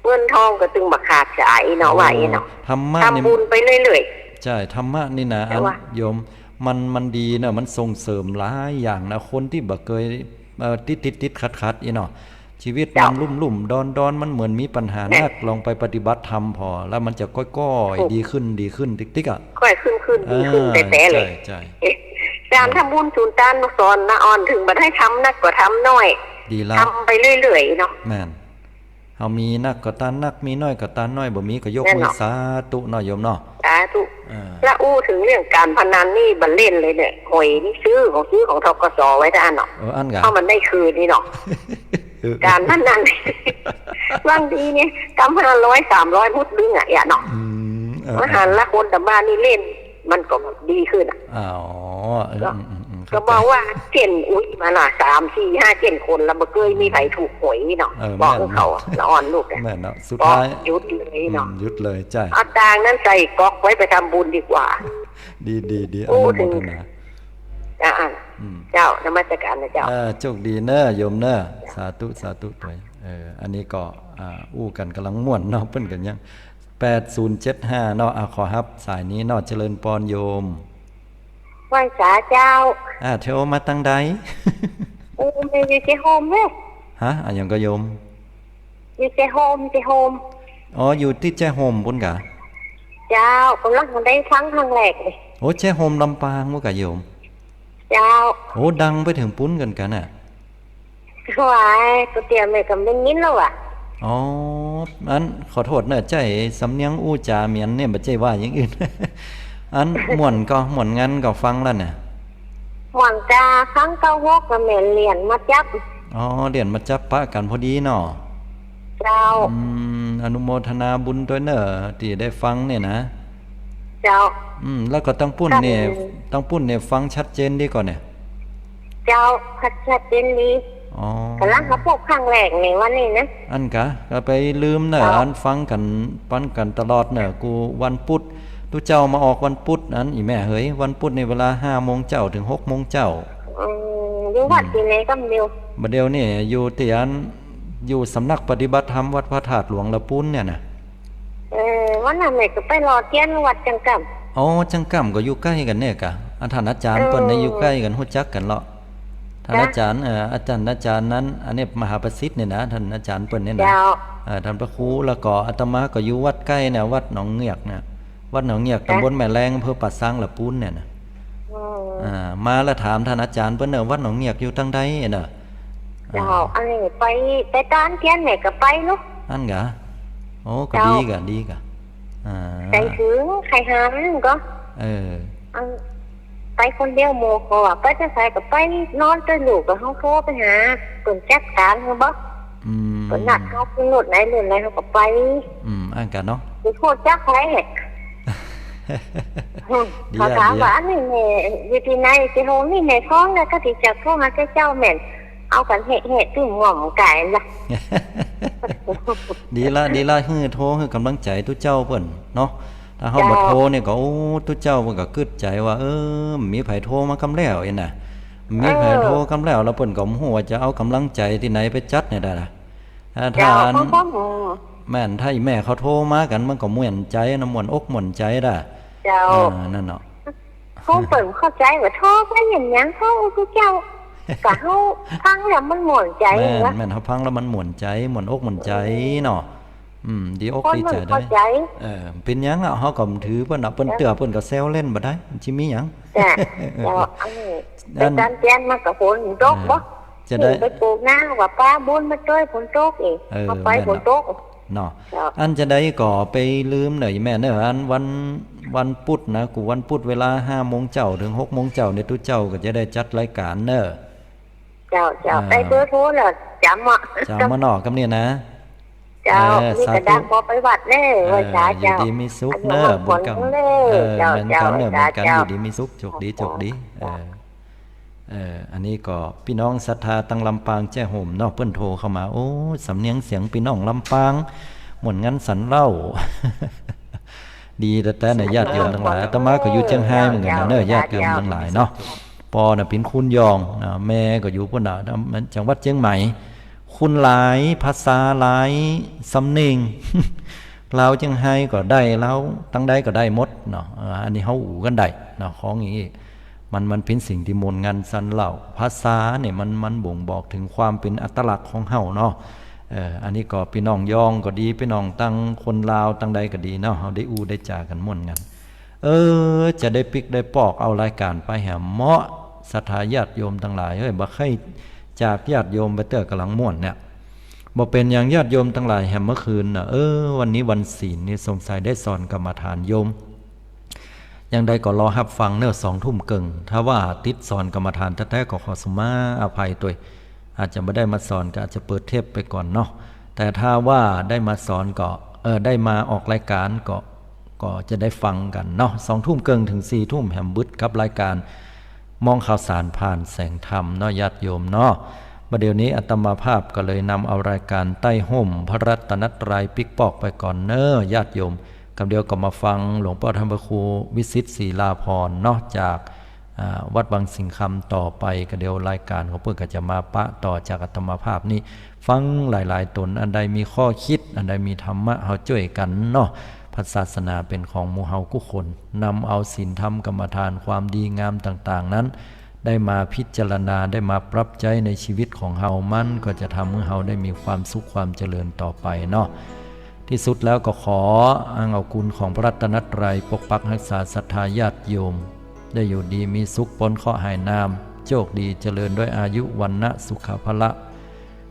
เงินทองก็ตึงบ่ขาดสายเนาะ โอ้ ว่าอี้เนาะ ธรรมะนี่ ทำบุญไปเรื่อยๆ ใช่ ธรรมะนี่นะ แต่ว่า อันโยม มัน มันดีนะ มันส่งเสริมหลายอย่างนะ คนตี้บ่เกย เอ่อ ติดๆ ขัดๆ อี้เนาะ ชีวิตมัน เจ้า ลุ่มๆ ดอนๆ มันเหมือนมีปัญหา แม่น นัก ลองไปปฏิบัติธรรมผ่อ แล้วมันจะก้อยๆ ถูก ดีขึ้น ดีขึ้น ติ๊กๆ อะ ก้อยขึ้นๆ ดีขึ้น อ่า แต๊ๆ เลย ใช่ ใช่ เอ๊ะ ก๋านทำบุญสุนตานมาสอนนะอ่อน เถิงบ่ได้ทำนักก็ทำน้อย ดีละ ทำไปเรื่อยๆ เนาะ แม่น เฮามีนักก็ตานนัก มีน้อยก็ตานน้อย บ่มีก็ยกมือ แน่นอน สาธุเนาะโยมเนาะ สาธุ อ่า แล้วอู้เถิงเรื่องก๋านพนันนี่บ่เล่นเลยเนี่ย หวยนี่ซื้อของ ซื้อของ ธ.ก.ส. ไว้ต้านเนาะ เออ อั้นก่ะ เพราะมันได้คืนนี่เนาะ เออ ก๋านพนัน บางทีเนี่ย กำห้าร้อย สามร้อย มุดดึงอะ เนาะ อืม เออ มาหันละคนต๋ามบ้านนี่เล่น มันก็ดีขึ้นอะ อ๋อ เออ เนาะ อืมๆๆ ก็บอกว่าเจ้นอุ๊ยมาละ สาม สี่ ห้า เจ้นคนละ บ่เกยมีใผถูกหวยเนาะ เออ บอก แม่น เขา แม่น ละอ่อนลูกอะ แม่นเนาะ สุดท้าย บอกหยุดเลยเนาะ อืม หยุดเลย ใช่ เอาตังค์นั้นใส่ก๊อกไว้ไปทำบุญดีกว่า ดีๆๆ โอ้ อนุโมทนา เถิง อ่าๆ อืม เจ้า นมัสการนะเจ้า เออ โชคดีเน่อโยมเน่อ สาธุ สาธุตวย เออ อันนี้ก็ อ่า อู้กั๋นก๋ำลังม่วนเนาะ เปิ้นกั๋นยัง แปดศูนย์เจ็ดห้า เนาะ อ่ะ ขอฮับสายนี้เนาะ เจริญปอนโยม ไหว้สาเจ้า อ่า โทรมาตังใด โอ้ แม่อยู่แจ้โฮมเน่อ ฮะ อะหยังก่อโยม อยู่แจ้โฮม แจ้โฮม อ๋อ อยู่ตี้แจ้โฮมปู๊นก่ะ เจ้า ก๋ำลังได้ฟังครั้งแรกเลย โอ้ แจ้โฮมลำปางปู๊นก่ะโยม เจ้า โอ้ ดังไปเถิงปู๊นกั๋นก่ะน่ะ ว้าย ก็เตียมแม่ก็ได้ยินแล้วว่ะ อ๋อ อัน ขอโต้ษเน่อ ใจ้สำเนียงอู้จ๋าเหมียนเนี่ย บ่ใจ้ว่าอย่างอื่น อัน ม่วนก่อ ม่วนงันก่อฟังแล้วเนี่ย ม่วนก่อฟังเก้าหกก็แม่นเหรียญมาจับ อ๋อ เหรียญมาจับปะกั๋นพอดีเนาะ เจ้า อืม อนุโมทนาบุญตวยเน่อ ตี้ได้ฟังเนี่ยนะ เจ้า อืม แล้วก็ตังปู๊นเนี่ย ครับ ตังปู๊นเนี่ยฟังชัดเจนดีก่อเนี่ย เจ้า ชัด ชัดเจนดี อ๋อ ก๋ำลังมาพบครั้งแรกในวันนี้นะ อั้นก่ะ ก็ไปลืมเน่อ เจ้า อันฟังกั๋น ฟังกั๋นตลอดเน่อ กู้วันพุธ ตุ๊เจ้ามาออกวันพุธอั้น อี่แม่เหย วันพุธในเวลาห้าโมงเจ๊าเถิงหกโมงเจ๊า อืม อยู่วัดตี้ไหนกำเดียว บ่าเดี่ยวนี่อยู่ตี้อัน อยู่สำนักปฏิบัติธรรมวัดพระธาตุหลวงละปู๊นเนี่ยนะ เออ วันนั้นแม่ก็ไปหล่อเตียนวัดจังกำ อ๋อ จังกำก็อยู่ใก้กั๋นเนี่ยกะ อา ต้านอาจ๋ารย์เปิ้นเนี่ย เออ อยู่ใก้กั๋น ฮู้จักกั๋นเลาะ ต้าน จ๊ะ อาจ๋ารย์ เอ่อ อาจ๋ารย์ อาจ๋ารย์นั้น อันนี้มหาประสิทธิ์เนี่ยนะ ต้านอาจ๋ารย์เปิ้นเนี่ยนะ เจ้า เอ่อ ต้านพระครู แล้วก็อาตมาก็อยู่วัดใก้เนี่ย วัดหนองเงือกเนี่ย วัดหนองเงือก จ๊ะ ตำบลแม่แลง อำเภอป่าซาง ละปูนเนี่ยนะ อืม อ่า มาแล้วถามต้านอาจ๋ารย์เปิ้นเน่อ วัดหนองเงือกอยู่ตางใดเน่อ เจ้า อ่า อันนี้ไป ไปตานเตียนแม่ก็ไปลูก อั้นกะ โอ้ ก็ เจ้า ดีกะ ดีกะ อ่า ใค่เถิง ใค่หันก็ เออ อัน ไปคนเดียว หมู่เขาว่าไปแต่ไสก็ไป นอนแต่ลูกก็เฮาโทรไปหา เปิ้นจัดก๋านเฮาบ่ อืม เปิ้นนัดเฮา เปิ้นนัดไหน เรื่องไหนเฮาก็ไป อืม อั้นกะเนาะ ไปโทรจักไผ ดี เขา อะ ถาม ดี ว่า อะ อันนี้แม่อยู่ตี้ไหน ตี้โฮงนี่แม่ท้องแล้ว ก็ตี้จักโทรหาเจ้าแม่น เอากั๋นแหะๆ ตึงง่อมก๋ายละ ดีละ ดีละ หื้อโทร หื้อก๋ำลังใจ๋ตุ๊เจ้าเปิ้นเนาะ ถ้าเฮา เจ้า บ่โทรเนี่ยก็ โอ้ ตุ๊เจ้าเปิ้นก็กึ๊ดใจ๋ว่า เออ บ่มีใผโทรมากำแล้วเอ็นน่ะ บ่มีใผ เออ โทรกำแล้ว แล้วเปิ้นก็บ่ฮู้ว่าจะเอาก๋ำลังใจ๋ตี้ไหนไปจัดเนี่ยได้ล่ะ อ่า เจ้า ถ้าอัน ของผม แม่น ถ้าอีแม่เขาโทรมากั๋น มันก็ม่วนใจ๋นะ ม่วนอกม่วนใจ๋ด้า เจ้า อ่า นั่นเนาะ คงเปิ้นเข้าใจ๋ว่าโทรไปเห็นหยัง โทรอู้ตุ๊เจ้า กะเฮาฟังแล้วมันม่วนใจ๋ แม่น วะ แม่น เฮาฟังแล้วมันม่วนใจ๋ ม่วนอกม่วนใจ๋เนาะ อืม ดีอกดีใจ๋ คนมันเข้าใจ๋ เออ เป๋นหยังอะ เฮาก็บ่ถือเปิ้นอะ เปิ้นเตื้อ เปิ้นก็แซวเล่นบ่ได้ มันสิมีหยัง จ้ะ เจ้า อันนี้ อัน ไปตานเตียนมันก็ฝนตกบ่ เออ จะได้ ไปปูกนาว่าป้าบุญมาจ้อยฝนตกเอง เออ เอาไป แม่น ฝนตก เนาะ เจ้า อันจะได้ก็ไปลืมเน่อแม่เน่อ อันวัน วันปุธนะ กู้วันปุธเวลาห้าโมงเจ๊าเถิงหกโมงเจ๊าเนี่ย ตุ๊เจ้าก็จะได้จัดรายก๋านเน่อ เจ้า เจ้า อ่า ได้เบอร์โทรแล้ว จ๋ำเนาะ จ๋ำเนาะ กำเนี่ยนะ เจ้า เออ นี่ก็ สาธุ ดังบ่ไปวัดเน่อ เออ ไหว้สา อยู่ เจ้า ดีมีสุขเน่อ อายุมั่นขวัญ บุญกำ เน่อ เออ เจ้า เหมือนกั๋นเน่อ เจ้า เหมือนกั๋น เจ้า อยู่ดีมีสุข โจคดี โจคดี เจ้า เออ เออ อันนี้ก็ปี้น้องศรัทธาตังลำปางแจ้ห่มเนาะ เปิ้นโทรเข้ามา โอ้ สำเนียงเสียงปี้น้องลำปาง ม่วนงันสันเล่า ดีแต๊ๆ เน่อ ญาติโยมตังหลาย อาตมาก็อยู่เจียงฮายเหมือนกั๋นนะเน่อ ญาติโยมตังหลายเนาะ ปอน่ะเป๋นคนระยองนะ แม่ก็อยู่ปู๊นน่ะ จังหวัดเจียงใหม่ คนหลายภาษา หลายสำเนียง ลาวเจียงฮายก็ได้ ลาวตังใดก็ได้หมดเนาะ เออ อันนี้เฮาอู้กั๋นได้เนาะ ของอย่างนี้ มัน มันเป๋นสิ่งตี้ม่วนงันสันเล่า ภาษาเนี่ยมัน มันบ่งบอกเถิงความเป๋นอัตลักษณ์ของเฮาเนาะ เออ อันนี้ก็ปี้น้องระยองก็ดี ปี้น้องตังคนลาวตังใดก็ดีเนาะ เฮาได้อู้ได้จ๋ากั๋นม่วนงัน เออ จะได้ปิ๊กได้ปอกเอารายก๋านไปแหมเหมาะ ศรัทธาญาติโยมตังหลาย เฮ้ย บ่ใค่จากญาติโยมไปเตื้อ ก่ำลังม่วนเนี่ย บ่เป๋นหยังญาติโยมตังหลาย แหมเมื่อคืนน่ะ เออ วันนี้วันศีลนี่สงสัยได้สอนกรรมฐานโยม อย่างใดก็รอฮับฟังเน่อ สองทุ่มเกิ่ง ถ้าว่าติดสอนกรรมฐานแต๊ๆ ก็ขอสุมาอภัยตวย อาจจะบ่ได้มาสอน ก็อาจจะเปิดเทปไปก่อนเนาะ แต่ถ้าว่าได้มาสอนก็ เออ ได้มาออกรายก๋านก็ ก็จะได้ฟังกั๋นเนาะ สองทุ่มเกิ่งเถิงสี่ทุ่ม แหมบึดกับรายก๋านมองข่าวสารผ่านแสงธรรมเนาะ ญาติโยมเนาะ บ่าเดี่ยวนี้อาตมาภาพก็เลยนำเอารายก๋านใต้ฮ่มพระรัตนตรัยปิ๊กปอกไปก่อนเน่อ ญาติโยม กำเดี่ยวก็มาฟังหลวงป้อต้านพระครูวิสิทธิ์ศรีลาภรณ์เนาะ จาก อ่า วัดวังสิงห์คำต่อไป กำเดี่ยวรายก๋านของเปิ้นก็จะมาปะต่อจากอาตมาภาพนี่ ฟังหลายๆ ต๋น อันใดมีข้อคิด อันใดมีธรรมะ เฮาจ้วยกั๋นเนาะ พระศาสนาเป๋นของหมู่เฮากู้คน นำเอาศีลธรรมกรรมฐานความดีงามต่างๆ นั้น ได้มาพิจารณา ได้มาปรับใจ๊ในชีวิตของเฮา มันก็จะทำหื้อเฮาได้มีความสุขความเจริญต่อไปเนาะ ตี้สุดแล้วก็ขออ้างเอาคุณของพระรัตนตรัยปกปักฮักษาศรัทธาญาติโยม ได้อยู่ดีมีสุข ป๊นเคราะห์หายนาม โชคดีเจริญด้วยอายุวรรณะสุขะพละ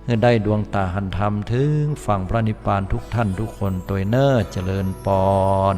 หื้อได้ดวงต๋าหันธรรมเถิงฝั่งพระนิพพานทุกท่านทุกคนตวยเน่อ เจริญปอน